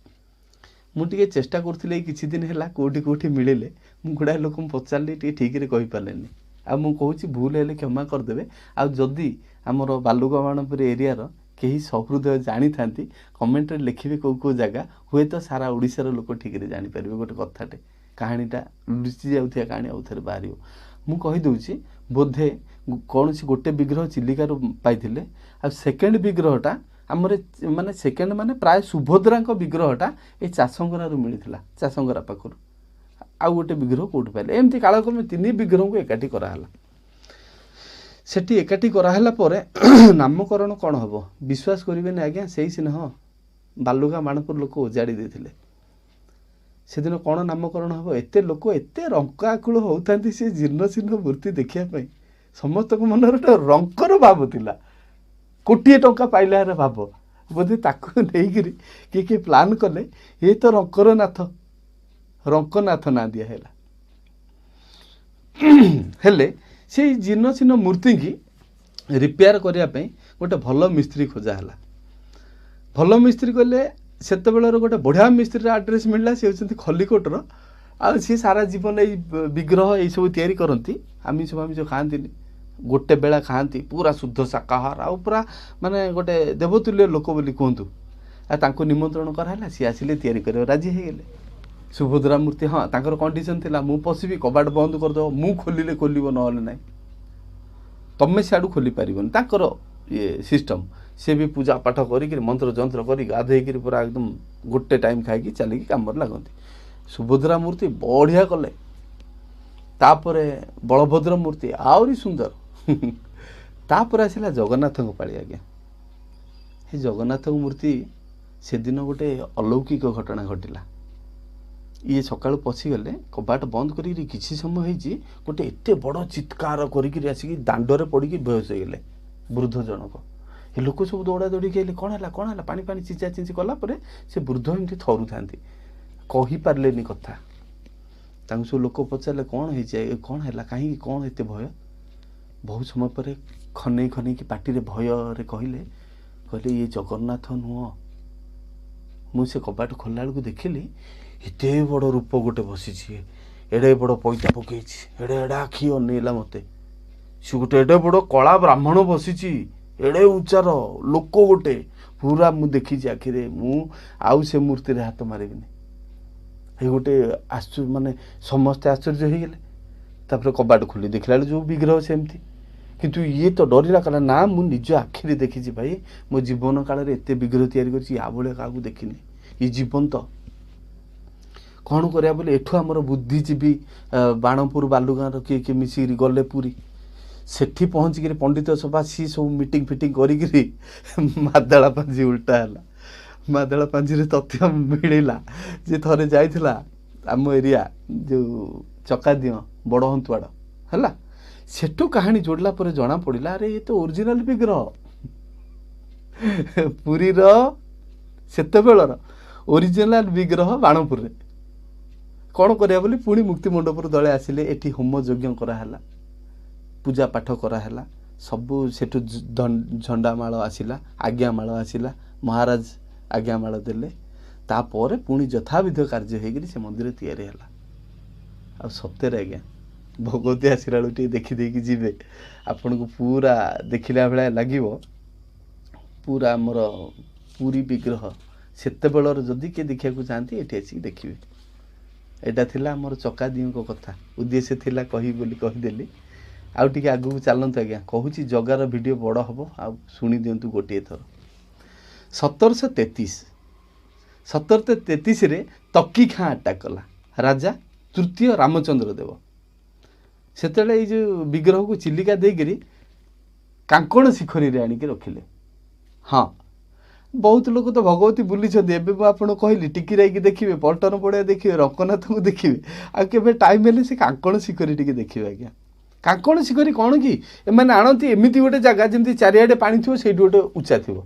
ମୁଁ ଟିକେ ଚେଷ୍ଟା କରୁଥିଲି ଏଇ କିଛି ଦିନ ହେଲା କେଉଁଠି କେଉଁଠି ମିଳିଲେ, ମୁଁ ଗୁଡ଼ାଏ ଲୋକଙ୍କୁ ପଚାରିଲି, ଟିକେ ଠିକ୍ରେ କହିପାରିଲେନି। ଆଉ ମୁଁ କହୁଛି ଭୁଲ ହେଲେ କ୍ଷମା କରିଦେବେ। ଆଉ ଯଦି ଆମର ବାଲୁଗାଁ ବାଣପୁର ଏରିଆର କେହି ସହୃଦୟ ଜାଣିଥାନ୍ତି, କମେଣ୍ଟରେ ଲେଖିବେ କେଉଁ କେଉଁ ଜାଗା, ହୁଏତ ସାରା ଓଡ଼ିଶାର ଲୋକ ଠିକ୍ରେ ଜାଣିପାରିବେ। ଗୋଟେ କଥାଟେ, କାହାଣୀଟା ଲୁଚି ଯାଉଥିବା କାହାଣୀ ଆଉ ଥରେ ବାହାରିବ। ମୁଁ କହିଦେଉଛି, ବୋଧେ କୌଣସି ଗୋଟେ ବିଗ୍ରହ ଚିଲିକାରୁ ପାଇଥିଲେ, ଆଉ ସେକେଣ୍ଡ ବିଗ୍ରହଟା ଆମର, ମାନେ ସେକେଣ୍ଡ ମାନେ ପ୍ରାୟ ସୁଭଦ୍ରାଙ୍କ ବିଗ୍ରହଟା ଏ ଚାଷଙ୍ଗରାରୁ ମିଳିଥିଲା, ଚାଷଙ୍ଗରା ପାଖରୁ। ଆଉ ଗୋଟେ ବିଗ୍ରହ କେଉଁଠୁ ପାଇଲେ। ଏମିତି କାଳକ୍ରମେ ତିନି ବିଗ୍ରହଙ୍କୁ ଏକାଠି କରାହେଲା। ସେଠି ଏକାଠି କରାହେଲା ପରେ ନାମକରଣ କ'ଣ ହେବ? ବିଶ୍ୱାସ କରିବେନି ଆଜ୍ଞା, ସେଇ ସ୍ନେହ ବାଲୁଗାଁ ବାଣପୁର ଲୋକ ଉଜାଡ଼ି ଦେଇଥିଲେ। ସେଦିନ କ'ଣ ନାମକରଣ ହେବ, ଏତେ ଲୋକ ଏତେ ରଙ୍କାକୁଳ ହେଉଥାନ୍ତି ସେ ଜୀର୍ଣ୍ଣ ଶୀର୍ଣ୍ଣ ମୂର୍ତ୍ତି ଦେଖିବା ପାଇଁ। ସମସ୍ତଙ୍କ ମନରେ ଗୋଟେ ରଙ୍କର ଭାବ ଥିଲା, କୋଟିଏ ଟଙ୍କା ପାଇଲାର ଭାବ। ବୋଧେ ତାକୁ ନେଇକିରି କିଏ କିଏ ପ୍ଲାନ୍ କଲେ, ଏ ତ ରଙ୍କର ନାଥ, ରଙ୍କନାଥ ନାଁ ଦିଆହେଲା। ହେଲେ ସେଇ ଜୀର୍ଣ୍ଣ ଶୀର୍ଣ୍ଣ ମୂର୍ତ୍ତିକି ରିପେୟାର କରିବା ପାଇଁ ଗୋଟେ ଭଲ ମିସ୍ତ୍ରୀ ଖୋଜା ହେଲା। ଭଲ ମିସ୍ତ୍ରୀ କହିଲେ ସେତେବେଳର ଗୋଟେ ବଢ଼ିଆ ମିସ୍ତ୍ରୀର ଆଡ୍ରେସ୍ ମିଳିଲା। ସେ ହେଉଛନ୍ତି ଖଲିକୋଟର, ଆଉ ସିଏ ସାରା ଜୀବନ ଏଇ ବିଗ୍ରହ ଏଇସବୁ ତିଆରି କରନ୍ତି। ଆମିଷ ଫାମିଷ ଖାଆନ୍ତିନି, ଗୋଟେ ବେଳା ଖାଆନ୍ତି, ପୁରା ଶୁଦ୍ଧ ଶାକାହାର, ଆଉ ପୁରା ମାନେ ଗୋଟେ ଦେବତୁଲ୍ୟ ଲୋକ ବୋଲି କୁହନ୍ତୁ। ଆଉ ତାଙ୍କୁ ନିମନ୍ତ୍ରଣ କରାହେଲା, ସିଏ ଆସିଲେ ତିଆରି କରିବାକୁ ରାଜି ହେଇଗଲେ ସୁଭଦ୍ରା ମୂର୍ତ୍ତି। ହଁ, ତାଙ୍କର କଣ୍ଡିସନ୍ ଥିଲା, ମୁଁ ପଶିବି, କବାଟ ବନ୍ଦ କରିଦେବ, ମୁଁ ଖୋଲିଲେ ଖୋଲିବ, ନହେଲେ ନାହିଁ, ତମେ ସିଆଡ଼ୁ ଖୋଲି ପାରିବନି। ତାଙ୍କର ଇଏ ସିଷ୍ଟମ୍। ସେ ବି ପୂଜା ପାଠ କରିକିରି, ମନ୍ତ୍ର ଯନ୍ତ୍ର କରି, ଗାଧେଇକିରି ପୁରା ଏକଦମ ଗୋଟେ ଟାଇମ୍ ଖାଇକି ଚାଲିକି କାମରେ ଲାଗନ୍ତି। ସୁଭଦ୍ରା ମୂର୍ତ୍ତି ବଢ଼ିଆ କଲେ। ତାପରେ ବଳଭଦ୍ର ମୂର୍ତ୍ତି ଆହୁରି ସୁନ୍ଦର। ତାପରେ ଆସିଲା ଜଗନ୍ନାଥଙ୍କ ପାଳି ଆଜ୍ଞା। ହେ ଜଗନ୍ନାଥଙ୍କ ମୂର୍ତ୍ତି, ସେଦିନ ଗୋଟେ ଅଲୌକିକ ଘଟଣା ଘଟିଲା। ଇଏ ସକାଳୁ ପଶିଗଲେ, କବାଟ ବନ୍ଦ କରିକିରି କିଛି ସମୟ ହେଇଛି, ଗୋଟେ ଏତେ ବଡ଼ ଚିତ୍କାର କରିକିରି ଆସିକି ଦାଣ୍ଡରେ ପଡ଼ିକି ବେହୋସ ହେଇଗଲେ ବୃଦ୍ଧ ଜଣକ। ଏ ଲୋକ ସବୁ ଦୌଡ଼ା ଦୌଡ଼ିକି ହେଲେ, କ'ଣ ହେଲା କ'ଣ ହେଲା, ପାଣି ପାଣି ଚିଞ୍ଚା ଚିଞ୍ଚି କଲା ପରେ ସେ ବୃଦ୍ଧ ଏମିତି ଥରୁଥାନ୍ତି, କହିପାରିଲେନି କଥା। ତାଙ୍କୁ ସବୁ ଲୋକ ପଚାରିଲେ, କ'ଣ ହେଇଛି, କ'ଣ ହେଲା, କାହିଁକି, କ'ଣ ଏତେ ଭୟ? ବହୁତ ସମୟ ପରେ ଖନେଇ ଖନେଇକି ପାଟିରେ ଭୟରେ କହିଲେ, କହିଲେ ଇଏ ଜଗନ୍ନାଥ ନୁହଁ। ମୁଁ ସେ କବାଟ ଖୋଲିଲା ବେଳକୁ ଦେଖିଲି ଏତେ ବଡ଼ ରୂପ ଗୋଟେ ବସିଛି, ଏଡ଼େ ବଡ଼ ପଇତା ପକେଇଛି, ଏଡ଼େ ଏଡ଼େ ଆଖି ଅନେଇଲା ମୋତେ। ସେ ଗୋଟେ ଏଡ଼େ ବଡ଼ କଳା ବ୍ରାହ୍ମଣ ବସିଛି, ଏଡ଼େ ଉଞ୍ଚାର ଲୋକ ଗୋଟେ, ପୁରା ମୁଁ ଦେଖିଛି ଆଖିରେ। ମୁଁ ଆଉ ସେ ମୂର୍ତ୍ତିରେ ହାତ ମାରିବିନି। ଏ ଗୋଟେ ଆଶ୍ଚର୍ଯ୍ୟ, ମାନେ ସମସ୍ତେ ଆଶ୍ଚର୍ଯ୍ୟ ହେଇଗଲେ। ତାପରେ କବାଟ ଖୋଲି ଦେଖିଲା ବେଳକୁ ଯେଉଁ ବିଗ୍ରହ ସେମିତି। କିନ୍ତୁ ଇଏ ତ ଡରିଲା, କହିଲା ନା ମୁଁ ନିଜ ଆଖିରେ ଦେଖିଛି ଭାଇ, ମୋ ଜୀବନ କାଳରେ ଏତେ ବିଗ୍ରହ ତିଆରି କରିଛି, ୟା ଭଳିଆ କାହାକୁ ଦେଖିନି, ଇଏ ଜୀବନ୍ତ। କ'ଣ କରିବା ବୋଲି ଏଠୁ ଆମର ବୁଦ୍ଧିଜୀବୀ ବାଣପୁର ବାଲୁଗାଁର କିଏ କିଏ ମିଶିକିରି ଗଲେ ପୁରୀ। ସେଠି ପହଞ୍ଚିକିରି ପଣ୍ଡିତ ସଭା ସିଏ ସବୁ ମିଟିଂ ଫିଟିଂ କରିକିରି ମାଦଳା ପାଞ୍ଜି ଉଲ୍ଟା ହେଲା। ମାଦଳା ପାଞ୍ଜିରେ ତଥ୍ୟ ମିଳିଲା ଯେ ଥରେ ଯାଇଥିଲା ଆମ ଏରିଆ ଯେଉଁ ଚକାଦିଅଁ ବଡ଼ ହନ୍ତୁଆଡ଼ ହେଲା, ସେଠୁ କାହାଣୀ ଯୋଡ଼ିଲା ପରେ ଜଣାପଡ଼ିଲା, ଆରେ ଇଏ ତ ଓରିଜିନାଲ ବିଗ୍ରହ, ପୁରୀର ସେତେବେଳର ଓରିଜିନାଲ ବିଗ୍ରହ ବାଣପୁରରେ। କ'ଣ କରିବା ବୋଲି ପୁଣି ମୁକ୍ତି ମଣ୍ଡପରୁ ଦଳେ ଆସିଲେ। ଏଠି ହୋମ ଯଜ୍ଞ କରାହେଲା, ପୂଜା ପାଠ କରାହେଲା, ସବୁ ସେଠୁ ଝଣ୍ଡାମାଳ ଆସିଲା, ଆଜ୍ଞାମାଳ ଆସିଲା, ମହାରାଜ ଆଜ୍ଞାମାଳ ଦେଲେ। ତାପରେ ପୁଣି ଯଥାବିଧ କାର୍ଯ୍ୟ ହେଇକିରି ସେ ମନ୍ଦିର ତିଆରି ହେଲା। ଆଉ ସତରେ ଆଜ୍ଞା, ଭଗବତୀ ଆସିଲା ବେଳକୁ ଟିକେ ଦେଖିଦେଇକି ଯିବେ, ଆପଣଙ୍କୁ ପୁରା ଦେଖିଲା ଭଳିଆ ଲାଗିବ। ପୁରା ଆମର ପୁରୀ ବିଗ୍ରହ ସେତେବେଳର ଯଦି କିଏ ଦେଖିବାକୁ ଚାହାନ୍ତି ଏଠି ଆସିକି ଦେଖିବେ। ଏଇଟା ଥିଲା ଆମର ଚକାଦିଅଁଙ୍କ କଥା, ଉଦ୍ଦେଶ୍ୟ ଥିଲା କହିବି ବୋଲି କହିଦେଲି। ଆଉ ଟିକେ ଆଗକୁ ଚାଲନ୍ତୁ ଆଜ୍ଞା, କହୁଛି ଜଗାର ଭିଡ଼ିଓ ବଡ଼ ହେବ, ଆଉ ଶୁଣି ଦିଅନ୍ତୁ ଗୋଟିଏ ଥର। 1733, 1733ରେ ତକି ଖାଁ ଆଟାକ୍ କଲା ରାଜା ତୃତୀୟ ରାମଚନ୍ଦ୍ର ଦେବ। ସେତେବେଳେ ଏଇ ଯେଉଁ ବିଗ୍ରହକୁ ଚିଲିକା ଦେଇକିରି କାଙ୍କଣ ଶିଖରୀରେ ଆଣିକି ରଖିଲେ। ହଁ, ବହୁତ ଲୋକ ତ ଭଗବତୀ ବୁଲିଛନ୍ତି। ଏବେ ମୁଁ ଆପଣଙ୍କୁ କହିଲି ଟିକିରାଇକି ଦେଖିବେ, ପଲଟନ ପଡ଼ିଆ ଦେଖିବେ, ରଙ୍କନାଥଙ୍କୁ ଦେଖିବେ, ଆଉ କେବେ ଟାଇମ୍ ହେଲେ ସେ କାଙ୍କଣ ଶିଖରୀ ଟିକେ ଦେଖିବେ ଆଜ୍ଞା। କାଙ୍କଣ ଶିଖରୀ କ'ଣ କି, ଏମାନେ ଆଣନ୍ତି ଏମିତି ଗୋଟେ ଜାଗା ଯେମିତି ଚାରିଆଡ଼େ ପାଣି ଥିବ, ସେଇଠି ଗୋଟେ ଉଚ୍ଚା ଥିବ।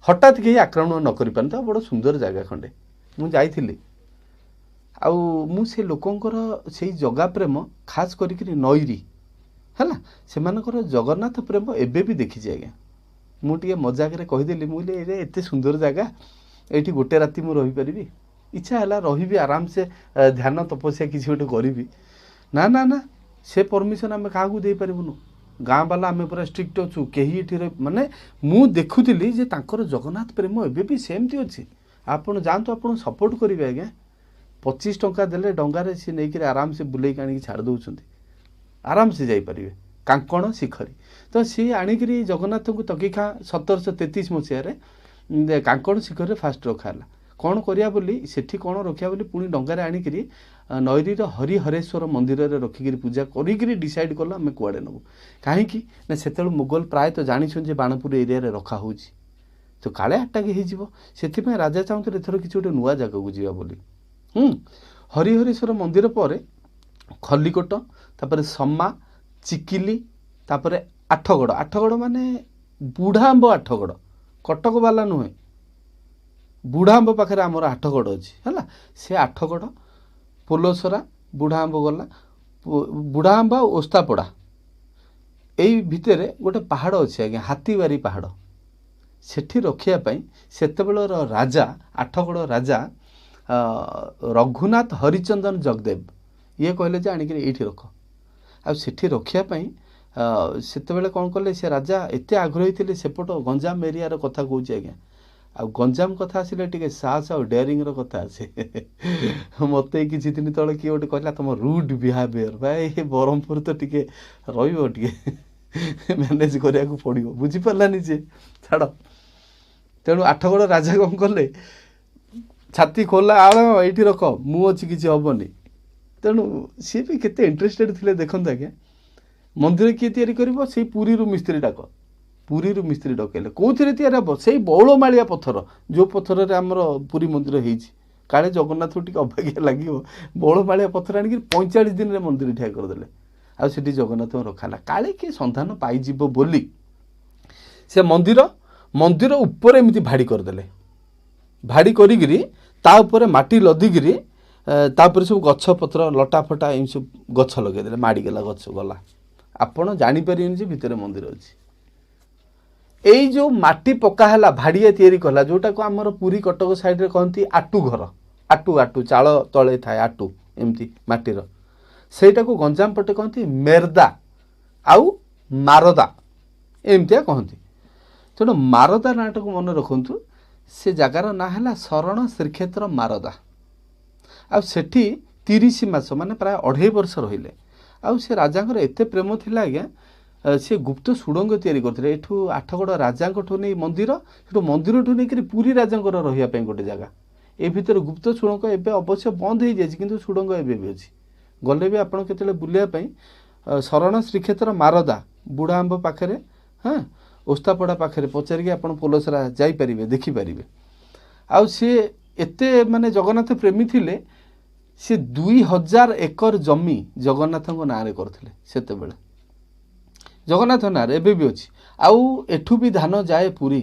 ହଠାତ୍ କେହି ଆକ୍ରମଣ ନ କରିପାରନ୍ତି। ଆଉ ବଡ଼ ସୁନ୍ଦର ଜାଗା ଖଣ୍ଡେ, ମୁଁ ଯାଇଥିଲି। ଆଉ ମୁଁ ସେ ଲୋକଙ୍କର ସେଇ ଜଗା ପ୍ରେମ, ଖାସ କରିକିରି ନଈରୀ ହେଲା, ସେମାନଙ୍କର ଜଗନ୍ନାଥ ପ୍ରେମ ଏବେ ବି ଦେଖିଛି ଆଜ୍ଞା। ମୁଁ ଟିକେ ମଜାକରେ କହିଦେଲି, ମୁଁ କହିଲି ଏଇଟା ଏତେ ସୁନ୍ଦର ଜାଗା, ଏଇଠି ଗୋଟେ ରାତି ମୁଁ ରହିପାରିବି, ଇଚ୍ଛା ହେଲା ରହିବି, ଆରାମସେ ଧ୍ୟାନ ତପସ୍ୟା କିଛି ଗୋଟେ କରିବି। ନା ନା ନା, ସେ ପରମିସନ୍ ଆମେ କାହାକୁ ଦେଇପାରିବୁନୁ, ଗାଁ ବାଲା ଆମେ ପୁରା ଷ୍ଟ୍ରିକ୍ଟ ଅଛୁ, କେହି ଏଠି ମାନେ ମୁଁ ଦେଖୁଥିଲି ଯେ ତାଙ୍କର ଜଗନ୍ନାଥ ପ୍ରେମ ଏବେ ବି ସେମିତି ଅଛି। ଆପଣ ଯାଆନ୍ତୁ, ଆପଣ ସପୋର୍ଟ କରିବେ ଆଜ୍ଞା। 25 ଟଙ୍କା ଦେଲେ ଡଙ୍ଗାରେ ସିଏ ନେଇକରି ଆରାମସେ ବୁଲେଇକି ଆଣିକି ଛାଡ଼ି ଦେଉଛନ୍ତି, ଆରାମସେ ଯାଇପାରିବେ। କାଙ୍କଣ ଶିଖରୀ ତ ସିଏ ଆଣିକିରି ଜଗନ୍ନାଥଙ୍କୁ ତକିଖା 1733 ମସିହାରେ କାଙ୍କଣ ଶିଖରରେ ଫାଷ୍ଟ ରଖା ହେଲା। କ'ଣ କରିବା ବୋଲି, ସେଠି କ'ଣ ରଖିବା ବୋଲି ପୁଣି ଡଙ୍ଗାରେ ଆଣିକିରି ନଈରୀର ହରିହରେଶ୍ୱର ମନ୍ଦିରରେ ରଖିକିରି ପୂଜା କରିକିରି ଡିସାଇଡ଼୍ କଲୁ ଆମେ କୁଆଡ଼େ ନେବୁ। କାହିଁକି ନା ସେତେବେଳେ ମୋଗଲ ପ୍ରାୟତଃ ଜାଣିଛନ୍ତି ଯେ ବାଣପୁର ଏରିଆରେ ରଖା ହେଉଛି, ତ କାଳେ ଆଟାକ୍ ହେଇଯିବ, ସେଥିପାଇଁ ରାଜା ଚାହୁଁଥିଲେ ଏଥର କିଛି ଗୋଟେ ନୂଆ ଜାଗାକୁ ଯିବା ବୋଲି। ହରିହରେଶ୍ୱର ମନ୍ଦିର ପରେ ଖଲିକୋଟ, ତାପରେ ସମା, ଚିକିଲି, ତାପରେ ଆଠଗଡ଼। ଆଠଗଡ଼ ମାନେ ବୁଢ଼ା ଆମ୍ବ ଆଠଗଡ଼, କଟକ ବାଲା ନୁହେଁ, ବୁଢ଼ା ଆମ୍ବ ପାଖରେ ଆମର ଆଠଗଡ଼ ଅଛି ହେଲା। ସେ ଆଠଗଡ଼, ପୋଲସରା, ବୁଢ଼ା ଆମ୍ବ ଗଲା, ବୁଢ଼ା ଆମ୍ବ ଆଉ ଓସ୍ତାପଡ଼ା ଏଇ ଭିତରେ ଗୋଟେ ପାହାଡ଼ ଅଛି ଆଜ୍ଞା, ହାତୀବାରି ପାହାଡ଼। ସେଠି ରଖିବା ପାଇଁ ସେତେବେଳର ରାଜା, ଆଠଗଡ଼ ରାଜା ରଘୁନାଥ ହରିଚନ୍ଦନ ଜଗଦେବ, ଇଏ କହିଲେ ଯେ ଆଣିକିରି ଏଇଠି ରଖ। ଆଉ ସେଠି ରଖିବା ପାଇଁ ସେତେବେଳେ କ'ଣ କଲେ, ସେ ରାଜା ଏତେ ଆଗ୍ରହୀ ଥିଲେ, ସେପଟ ଗଞ୍ଜାମ ଏରିଆର କଥା କହୁଛି ଆଜ୍ଞା। ଆଉ ଗଞ୍ଜାମ କଥା ଆସିଲେ ଟିକେ ସାହସ ଆଉ ଡେୟାରିଂର କଥା ଆସେ। ମୋତେ କିଛି ଦିନ ତଳେ କିଏ ଗୋଟେ କହିଲା ତୁମ ରୁଡ୍ ବିହେଭିଅର, ଭାଇ ବ୍ରହ୍ମପୁର ତ ଟିକେ ରହିବ, ଟିକେ ମ୍ୟାନେଜ୍ କରିବାକୁ ପଡ଼ିବ, ବୁଝିପାରିଲାନି ଯେ, ଛାଡ଼। ତେଣୁ ଆଠଗଡ଼ ରାଜା କ'ଣ କଲେ, ଛାତି ଖୋଲା, ଆଳ ଏଇଠି ରଖ, ମୁଁ ଅଛି, କିଛି ହେବନି। ତେଣୁ ସିଏ ବି କେତେ ଇଣ୍ଟରେଷ୍ଟେଡ଼ ଥିଲେ ଦେଖନ୍ତୁ ଆଜ୍ଞା। ମନ୍ଦିର କିଏ ତିଆରି କରିବ, ସେଇ ପୁରୀରୁ ମିସ୍ତ୍ରୀ ଡାକ, ପୁରୀରୁ ମିସ୍ତ୍ରୀ ଡକେଇଲେ। କେଉଁଥିରେ ତିଆରି ହେବ, ସେଇ ବଉଳମାଳିଆ ପଥର, ଯେଉଁ ପଥରରେ ଆମର ପୁରୀ ମନ୍ଦିର ହେଇଛି, କାଳେ ଜଗନ୍ନାଥକୁ ଟିକେ ଅବାଗିଆ ଲାଗିବ, ବଉଳମାଳିଆ ପଥର ଆଣିକି 45 ଦିନରେ ମନ୍ଦିର ଠିଆ କରିଦେଲେ। ଆଉ ସେଠି ଜଗନ୍ନାଥଙ୍କୁ ରଖା ହେଲା, କାଳେ କିଏ ସନ୍ଧାନ ପାଇଯିବ ବୋଲି। ସେ ମନ୍ଦିର ଉପରେ ଏମିତି ଭାଡ଼ି କରିଦେଲେ, ଭାଡ଼ି କରିକିରି ତା ଉପରେ ମାଟି ଲଦିକିରି ତାପରେ ସବୁ ଗଛ ପତ୍ର ଲଟା ଫଟା ଏମିତି ସବୁ ଗଛ ଲଗେଇଦେଲେ, ମାଡ଼ିଗଲା ଗଛ ଗଲା, ଆପଣ ଜାଣିପାରିବେନି ଯେ ଭିତରେ ମନ୍ଦିର ଅଛି। ଏଇ ଯେଉଁ ମାଟି ପକା ହେଲା, ଭାଡ଼ିଆ ତିଆରି କଲା, ଯେଉଁଟାକୁ ଆମର ପୁରୀ କଟକ ସାଇଡ଼ରେ କହନ୍ତି ଆଟୁ ଘର, ଆଟୁ ଆଟୁ ଚାଳ ତଳେ ଥାଏ ଆଟୁ ଏମିତି ମାଟିର, ସେଇଟାକୁ ଗଞ୍ଜାମ ପଟେ କହନ୍ତି ମେର୍ଦା ଆଉ ମାରଦା ଏମିତିଆ କହନ୍ତି। ତେଣୁ ମାରଦା ନାଁଟାକୁ ମନେ ରଖନ୍ତୁ, ସେ ଜାଗାର ନାଁ ହେଲା ଶରଣ ଶ୍ରୀକ୍ଷେତ୍ର ମାରଦା। ଆଉ ସେଠି 30 ମାସ ମାନେ ପ୍ରାୟ 2.5 ବର୍ଷ ରହିଲେ। ଆଉ ସେ ରାଜାଙ୍କର ଏତେ ପ୍ରେମ ଥିଲା ଆଜ୍ଞା, ସେ ଗୁପ୍ତ ସୁଡ଼ଙ୍ଗ ତିଆରି କରିଥିଲେ। ଏଠୁ ଆଠଗଡ଼ ରାଜାଙ୍କଠୁ ନେଇ ମନ୍ଦିର, ସେଠୁ ମନ୍ଦିରଠୁ ନେଇକରି ପୁରୀ ରାଜାଙ୍କର ରହିବା ପାଇଁ ଗୋଟେ ଜାଗା। ଏ ଭିତରେ ଗୁପ୍ତ ସୁଡ଼ଙ୍ଗ ଏବେ ଅବଶ୍ୟ ବନ୍ଦ ହେଇଯାଇଛି, କିନ୍ତୁ ସୁଡ଼ଙ୍ଗ ଏବେ ବି ଅଛି। ଗଲେ ବି ଆପଣ କେତେବେଳେ ବୁଲିବା ପାଇଁ ଶରଣ ଶ୍ରୀକ୍ଷେତ୍ର ମାରଦା ବୁଢ଼ା ଆମ୍ବ ପାଖରେ, ହଁ ଓସ୍ତାପଡ଼ା ପାଖରେ ପଚାରିକି ଆପଣ ପୋଲସରା ଯାଇପାରିବେ, ଦେଖିପାରିବେ। ଆଉ ସିଏ ଏତେ ମାନେ ଜଗନ୍ନାଥ ପ୍ରେମୀ ଥିଲେ, ସେ 2000 ଏକର ଜମି ଜଗନ୍ନାଥଙ୍କ ନାଁରେ କରିଥିଲେ ସେତେବେଳେ, ଜଗନ୍ନାଥ ନାଁରେ ଏବେ ବି ଅଛି। ଆଉ ଏଠୁ ବି ଧାନ ଯାଏ ପୁରୀ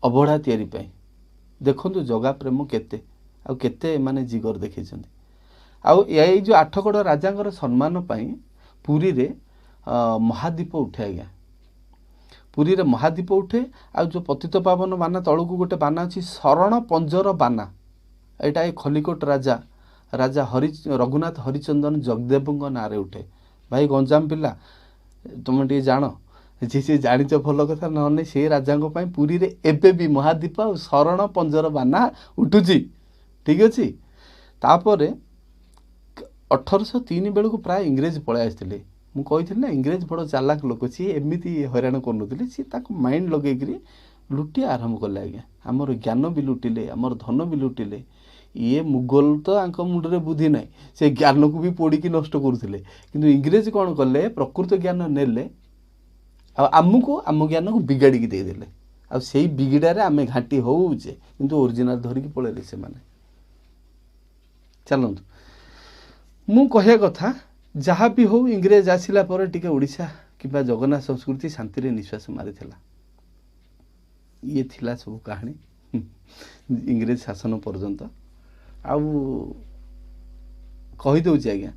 ଅବଢ଼ା ତିଆରି ପାଇଁ। ଦେଖନ୍ତୁ ଜଗା ପ୍ରେମ କେତେ, ଆଉ କେତେ ମାନେ ଜିଗର ଦେଖେଇଛନ୍ତି। ଆଉ ଏଇ ଯେଉଁ ଆଠଗଡ଼ ରାଜାଙ୍କର ସମ୍ମାନ ପାଇଁ ପୁରୀରେ ମହାଦୀପ ଉଠେ ଆଜ୍ଞା, ପୁରୀରେ ମହାଦୀପ ଉଠେ। ଆଉ ଯେଉଁ ପତିତ ପାବନ ବାନା ତଳକୁ ଗୋଟେ ବାନା ଅଛି, ଶରଣ ପଞ୍ଜର ବାନା, ଏଇଟା ଏ ଖଲିକୋଟ ରାଜା ରାଜା ହରି ରଘୁନାଥ ହରିଚନ୍ଦନ ଜଗଦେବଙ୍କ ନାଁରେ ଉଠେ। ଭାଇ ଗଞ୍ଜାମ ପିଲା ତୁମେ ଟିକେ ଜାଣ, ଯିଏ ସିଏ ଜାଣିଛ ଭଲ କଥା, ନହେଲେ ସେ ରାଜାଙ୍କ ପାଇଁ ପୁରୀରେ ଏବେ ବି ମହାଦୀପ ଆଉ ଶରଣ ପଞ୍ଜର ବାନା ଉଠୁଛି, ଠିକ୍ ଅଛି। ତାପରେ 1803 ବେଳକୁ ପ୍ରାୟ ଇଂରେଜ ପଳେଇ ଆସିଥିଲେ। ମୁଁ କହିଥିଲି ନା ଇଂରେଜ ବଡ଼ ଚାଲାକ ଲୋକ, ସିଏ ଏମିତି ହଇରାଣ କରୁନଥିଲେ, ସିଏ ତାକୁ ମାଇଣ୍ଡ ଲଗେଇକିରି ଲୁଟିବା ଆରମ୍ଭ କଲେ ଆଜ୍ଞା। ଆମର ଜ୍ଞାନ ବି ଲୁଟିଲେ, ଆମର ଧନ ବି ଲୁଟିଲେ। ଇଏ ମୁଗଲ ତ ଆଙ୍କ ମୁଣ୍ଡରେ ବୁଦ୍ଧି ନାହିଁ, ସେ ଜ୍ଞାନକୁ ବି ପୋଡ଼ିକି ନଷ୍ଟ କରୁଥିଲେ। କିନ୍ତୁ ଇଂରେଜ କ'ଣ କଲେ, ପ୍ରକୃତ ଜ୍ଞାନ ନେଲେ ଆଉ ଆମକୁ ଆମ ଜ୍ଞାନକୁ ବିଗାଡ଼ିକି ଦେଇଦେଲେ। ଆଉ ସେଇ ବିଗିଡ଼ାରେ ଆମେ ଘାଣ୍ଟି ହେଉଛେ, କିନ୍ତୁ ଓରିଜିନାଲ ଧରିକି ପଳେଇଲେ ସେମାନେ। ଚାଲନ୍ତୁ, ମୁଁ କହିବା କଥା ଯାହା ବି ହଉ, ଇଂରେଜ ଆସିଲା ପରେ ଟିକେ ଓଡ଼ିଶା କିମ୍ବା ଜଗନ୍ନାଥ ସଂସ୍କୃତି ଶାନ୍ତିରେ ନିଶ୍ୱାସ ମାରିଥିଲା। ଇଏ ଥିଲା ସବୁ କାହାଣୀ ଇଂରେଜ ଶାସନ ପର୍ଯ୍ୟନ୍ତ। ଆଉ କହିଦେଉଛି ଆଜ୍ଞା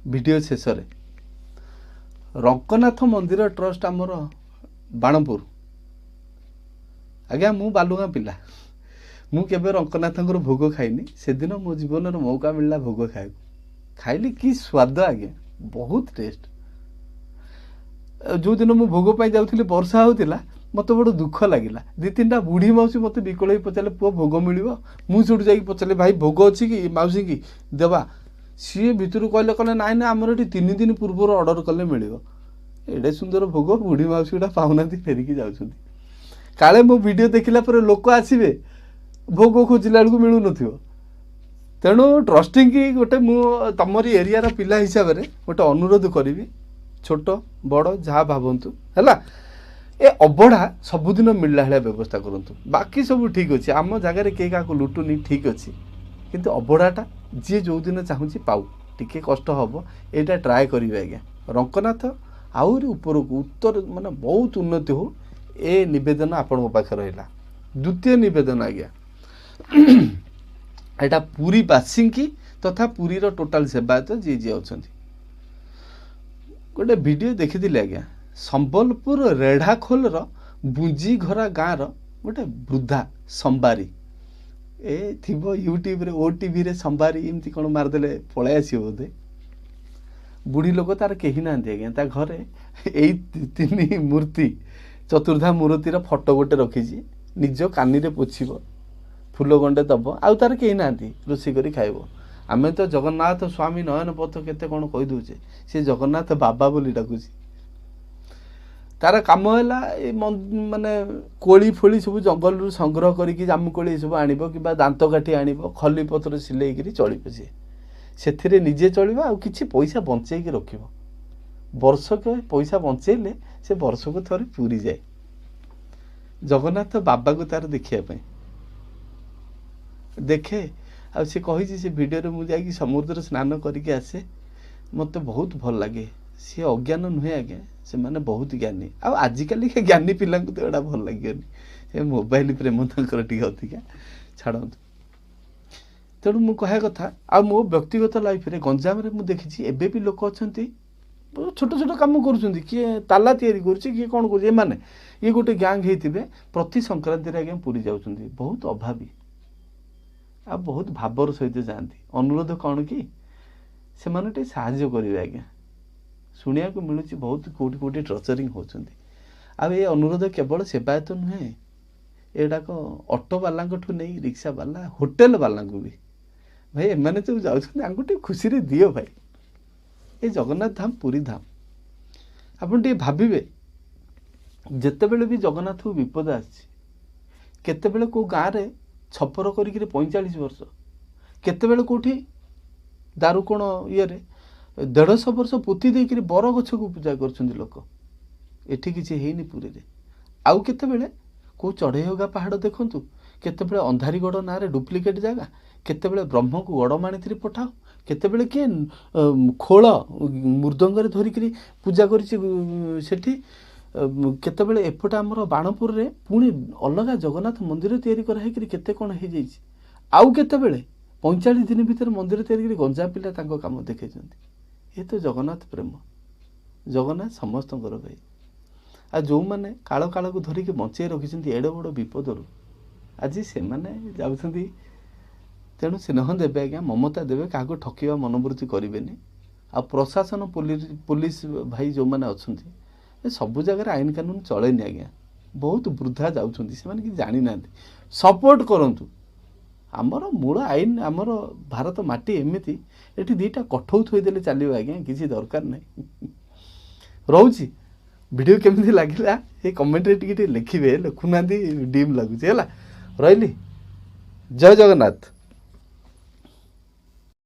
ଭିଡ଼ିଓ ଶେଷରେ, ରଙ୍କନାଥ ମନ୍ଦିର ଟ୍ରଷ୍ଟ ଆମର ବାଣପୁର। ଆଜ୍ଞା ମୁଁ ବାଲୁଗାଁ ପିଲା, ମୁଁ କେବେ ରଙ୍କନାଥଙ୍କର ଭୋଗ ଖାଇନି। ସେଦିନ ମୋ ଜୀବନର ମୌକା ମିଳିଲା ଭୋଗ ଖାଇବାକୁ, ଖାଇଲି, କି ସ୍ୱାଦ ଆଜ୍ଞା, ବହୁତ ଟେଷ୍ଟ। ଯେଉଁଦିନ ମୁଁ ଭୋଗ ପାଇଁ ଯାଉଥିଲି ବର୍ଷା ହେଉଥିଲା, ମୋତେ ବଡ଼ ଦୁଃଖ ଲାଗିଲା। ଦୁଇ ତିନିଟା ବୁଢ଼ୀ ମାଉସୀ ମୋତେ ବିକଳ ହେଇ ପଚାରିଲେ, ପୁଅ ଭୋଗ ମିଳିବ? ମୁଁ ସେଇଠୁ ଯାଇକି ପଚାରିଲି, ଭାଇ ଭୋଗ ଅଛି କି, ମାଉସୀକି ଦେବା। ସିଏ ଭିତରୁ କହିଲେ ନାଇଁ ନାଇଁ, ଆମର ଏଠି 3 ଦିନ ପୂର୍ବରୁ ଅର୍ଡ଼ର କଲେ ମିଳିବ। ଏଡ଼େ ସୁନ୍ଦର ଭୋଗ ବୁଢ଼ୀ ମାଉସୀ ଗୁଡ଼ା ପାଉନାହାନ୍ତି, ଫେରିକି ଯାଉଛନ୍ତି। କାଳେ ମୋ ଭିଡ଼ିଓ ଦେଖିଲା ପରେ ଲୋକ ଆସିବେ, ଭୋଗ ଖୋଜିଲା ବେଳକୁ ମିଳୁନଥିବ। ତେଣୁ ଟ୍ରଷ୍ଟିଙ୍କି ଗୋଟେ ମୁଁ ତମରି ଏରିଆର ପିଲା ହିସାବରେ ଗୋଟେ ଅନୁରୋଧ କରିବି, ଛୋଟ ବଡ଼ ଯାହା ଭାବନ୍ତୁ ହେଲା, ଏ ଅବଢ଼ା ସବୁଦିନ ମିଳିଲା ଭଳିଆ ବ୍ୟବସ୍ଥା କରନ୍ତୁ। ବାକି ସବୁ ଠିକ୍ ଅଛି, ଆମ ଜାଗାରେ କେହି କାହାକୁ ଲୁଟୁନି, ଠିକ୍ ଅଛି, କିନ୍ତୁ ଅବଢ଼ାଟା ଯିଏ ଯେଉଁଦିନ ଚାହୁଁଛି ପାଉ, ଟିକେ କଷ୍ଟ ହେବ, ଏଇଟା ଟ୍ରାଏ କରିବେ ଆଜ୍ଞା। ରଙ୍କନାଥ ଆହୁରି ଉପରକୁ ଉତ୍ତର ମାନେ ବହୁତ ଉନ୍ନତି ହଉ, ଏ ନିବେଦନ ଆପଣଙ୍କ ପାଖରେ ରହିଲା। ଦ୍ୱିତୀୟ ନିବେଦନ ଆଜ୍ଞା, ଏଇଟା ପୁରୀବାସୀଙ୍କି ତଥା ପୁରୀର ଟୋଟାଲ ସେବାୟତ ଯିଏ ଯିଏ ଅଛନ୍ତି। ଗୋଟେ ଭିଡ଼ିଓ ଦେଖିଥିଲି ଆଜ୍ଞା, ସମ୍ବଲପୁର ରେଢ଼ାଖୋଲର ବୁଞ୍ଜିଘରା ଗାଁର ଗୋଟେ ବୃଦ୍ଧା ସମ୍ବାରୀ, ଏ ଥିବ ୟୁଟ୍ୟୁବରେ, ଓଟିଭିରେ ସମ୍ବାରୀ ଏମିତି କ'ଣ ମାରିଦେଲେ ପଳେଇ ଆସିବ ବୋଧେ। ବୁଢ଼ୀ ଲୋକ, ତାର କେହି ନାହାନ୍ତି ଆଜ୍ଞା, ତା ଘରେ ଏଇ 3 ମୂର୍ତ୍ତି, ଚତୁର୍ଦ୍ଧା ମୂର୍ତ୍ତିର ଫଟୋ ଗୋଟେ ରଖିଛି, ନିଜ କାନିରେ ପୋଛିବ, ଫୁଲ ଗଣ୍ଡେ ଦବ, ଆଉ ତାର କେହି ନାହାନ୍ତି, ରୋଷେଇ କରି ଖାଇବ। ଆମେ ତ ଜଗନ୍ନାଥ ସ୍ୱାମୀ ନୟନ ପଥ କେତେ କ'ଣ କହିଦେଉଛେ, ସେ ଜଗନ୍ନାଥ ବାବା ବୋଲି ଡାକୁଛି। ତାର କାମ ହେଲା ଏ ମାନେ କୋଳି ଫୋଳି ସବୁ ଜଙ୍ଗଲରୁ ସଂଗ୍ରହ କରିକି ଜାମୁକୋଳି ଏସବୁ ଆଣିବ, କିମ୍ବା ଦାନ୍ତକାଠି ଆଣିବ, ଖଲି ପତ୍ର ସିଲେଇକିରି ଚଳିବ ସିଏ। ସେଥିରେ ନିଜେ ଚଳିବ ଆଉ କିଛି ପଇସା ବଞ୍ଚେଇକି ରଖିବ। ବର୍ଷକ ପଇସା ବଞ୍ଚେଇଲେ ସେ ବର୍ଷକୁ ଥରେ ପୁରୀ ଯାଏ ଜଗନ୍ନାଥ ବାବାକୁ ତାର ଦେଖିବା ପାଇଁ ଦେଖେ। ଆଉ ସେ କହିଛି ସେ ଭିଡ଼ିଓରେ, ମୁଁ ଯାଇକି ସମୁଦ୍ରରେ ସ୍ନାନ କରିକି ଆସେ, ମୋତେ ବହୁତ ଭଲ ଲାଗେ। ସିଏ ଅଜ୍ଞାନ ନୁହେଁ ଆଜ୍ଞା, ସେମାନେ ବହୁତ ଜ୍ଞାନୀ। ଆଉ ଆଜିକାଲିକା ଜ୍ଞାନୀ ପିଲାଙ୍କୁ ତ ଏଇଟା ଭଲ ଲାଗିବନି, ଏ ମୋବାଇଲ ପ୍ରେମ ତାଙ୍କର ଟିକେ ଅଧିକା, ଛାଡ଼ନ୍ତୁ। ତେଣୁ ମୁଁ କହିବା କଥା, ଆଉ ମୋ ବ୍ୟକ୍ତିଗତ ଲାଇଫରେ ଗଞ୍ଜାମରେ ମୁଁ ଦେଖିଛି ଏବେ ବି ଲୋକ ଅଛନ୍ତି ଛୋଟ ଛୋଟ କାମ କରୁଛନ୍ତି, କିଏ ତାଲା ତିଆରି କରୁଛି, କିଏ କ'ଣ କରୁଛି। ଏମାନେ ଇଏ ଗୋଟେ ଗ୍ୟାଙ୍ଗ ହେଇଥିବେ, ପ୍ରତି ସଂକ୍ରାନ୍ତିରେ ଆଜ୍ଞା ପୁରୀ ଯାଉଛନ୍ତି, ବହୁତ ଅଭାବୀ ଆଉ ବହୁତ ଭାବର ସହିତ ଯାଆନ୍ତି। ଅନୁରୋଧ କ'ଣ କି ସେମାନେ ଟିକେ ସାହାଯ୍ୟ କରିବେ ଆଜ୍ଞା। ଶୁଣିବାକୁ ମିଳୁଛି ବହୁତ କେଉଁଠି କେଉଁଠି ଟର୍ଚରିଂ ହେଉଛନ୍ତି। ଆଉ ଏ ଅନୁରୋଧ କେବଳ ସେବାୟତ ନୁହେଁ, ଏଗୁଡ଼ାକ ଅଟୋବାଲାଙ୍କଠୁ ନେଇ ରିକ୍ସାବାଲା, ହୋଟେଲବାଲାଙ୍କୁ ବି। ଭାଇ ଏମାନେ ଯେଉଁ ଯାଉଛନ୍ତି ଆଙ୍କୁ ଟିକେ ଖୁସିରେ ଦିଅ ଭାଇ। ଏ ଜଗନ୍ନାଥ ଧାମ ପୁରୀ ଧାମ, ଆପଣ ଟିକେ ଭାବିବେ, ଯେତେବେଳେ ବି ଜଗନ୍ନାଥକୁ ବିପଦ ଆସିଛି, କେତେବେଳେ କେଉଁ ଗାଁରେ ଛପର କରିକିରି 45 ବର୍ଷ, କେତେବେଳେ କେଉଁଠି ଦାରୁକୋଣ ଇଏରେ 150 ବର୍ଷ ପୋତି ଦେଇକିରି ବରଗଛକୁ ପୂଜା କରୁଛନ୍ତି ଲୋକ, ଏଠି କିଛି ହେଇନି ପୁରୀରେ। ଆଉ କେତେବେଳେ କେଉଁ ଚଢ଼େଇହଗା ପାହାଡ଼ ଦେଖନ୍ତୁ, କେତେବେଳେ ଅନ୍ଧାରିଗଡ଼ ନାଁରେ ଡୁପ୍ଲିକେଟ୍ ଜାଗା, କେତେବେଳେ ବ୍ରହ୍ମକୁ ଗଡ଼ମାଣିଥିରେ ପଠାଅ, କେତେବେଳେ କିଏ ଖୋଳ ମୃଦଙ୍ଗରେ ଧରିକିରି ପୂଜା କରିଛି ସେଠି, କେତେବେଳେ ଏପଟେ ଆମର ବାଣପୁରରେ ପୁଣି ଅଲଗା ଜଗନ୍ନାଥ ମନ୍ଦିର ତିଆରି କରାହେଇକିରି କେତେ କ'ଣ ହେଇଯାଇଛି। ଆଉ କେତେବେଳେ 45 ଦିନ ଭିତରେ ମନ୍ଦିର ତିଆରି କରି ଗଞ୍ଜାମ ପିଲା ତାଙ୍କ କାମ ଦେଖେଇଛନ୍ତି। ଏ ତ ଜଗନ୍ନାଥ ପ୍ରେମ, ଜଗନ୍ନାଥ ସମସ୍ତଙ୍କର ଭାଇ। ଆଉ ଯେଉଁମାନେ କାଳ କାଳକୁ ଧରିକି ବଞ୍ଚେଇ ରଖିଛନ୍ତି ଏଡ଼େ ବଡ଼ ବିପଦରୁ, ଆଜି ସେମାନେ ଯାଉଛନ୍ତି। ତେଣୁ ସ୍ନେହ ଦେବେ ଆଜ୍ଞା, ମମତା ଦେବେ, କାହାକୁ ଠକିବା ମନୋବୃତ୍ତି କରିବେନି। ଆଉ ପ୍ରଶାସନ ପୋଲିସ ଭାଇ ଯେଉଁମାନେ ଅଛନ୍ତି, ଏ ସବୁ ଜାଗାରେ ଆଇନ କାନୁନ ଚଳେନି ଆଜ୍ଞା। ବହୁତ ବୃଦ୍ଧା ଯାଉଛନ୍ତି, ସେମାନେ କିଛି ଜାଣିନାହାନ୍ତି, ସପୋର୍ଟ କରନ୍ତୁ। ଆମର ମୂଳ ଆଇନ, ଆମର ଭାରତ ମାଟି ଏମିତି, ଏଠି ଦୁଇଟା କଠଉ ଥୋଇଦେଲେ ଚାଲିବ ଆଜ୍ଞା, କିଛି ଦରକାର ନାହିଁ। ରହୁଛି। ଭିଡ଼ିଓ କେମିତି ଲାଗିଲା ଏ କମେଣ୍ଟରେ ଟିକେ ଟିକେ ଲେଖିବେ, ଲେଖୁନାହାନ୍ତି ଡିମ୍ ଲାଗୁଛି। ହେଲା, ରହିଲି, ଜୟ ଜଗନ୍ନାଥ।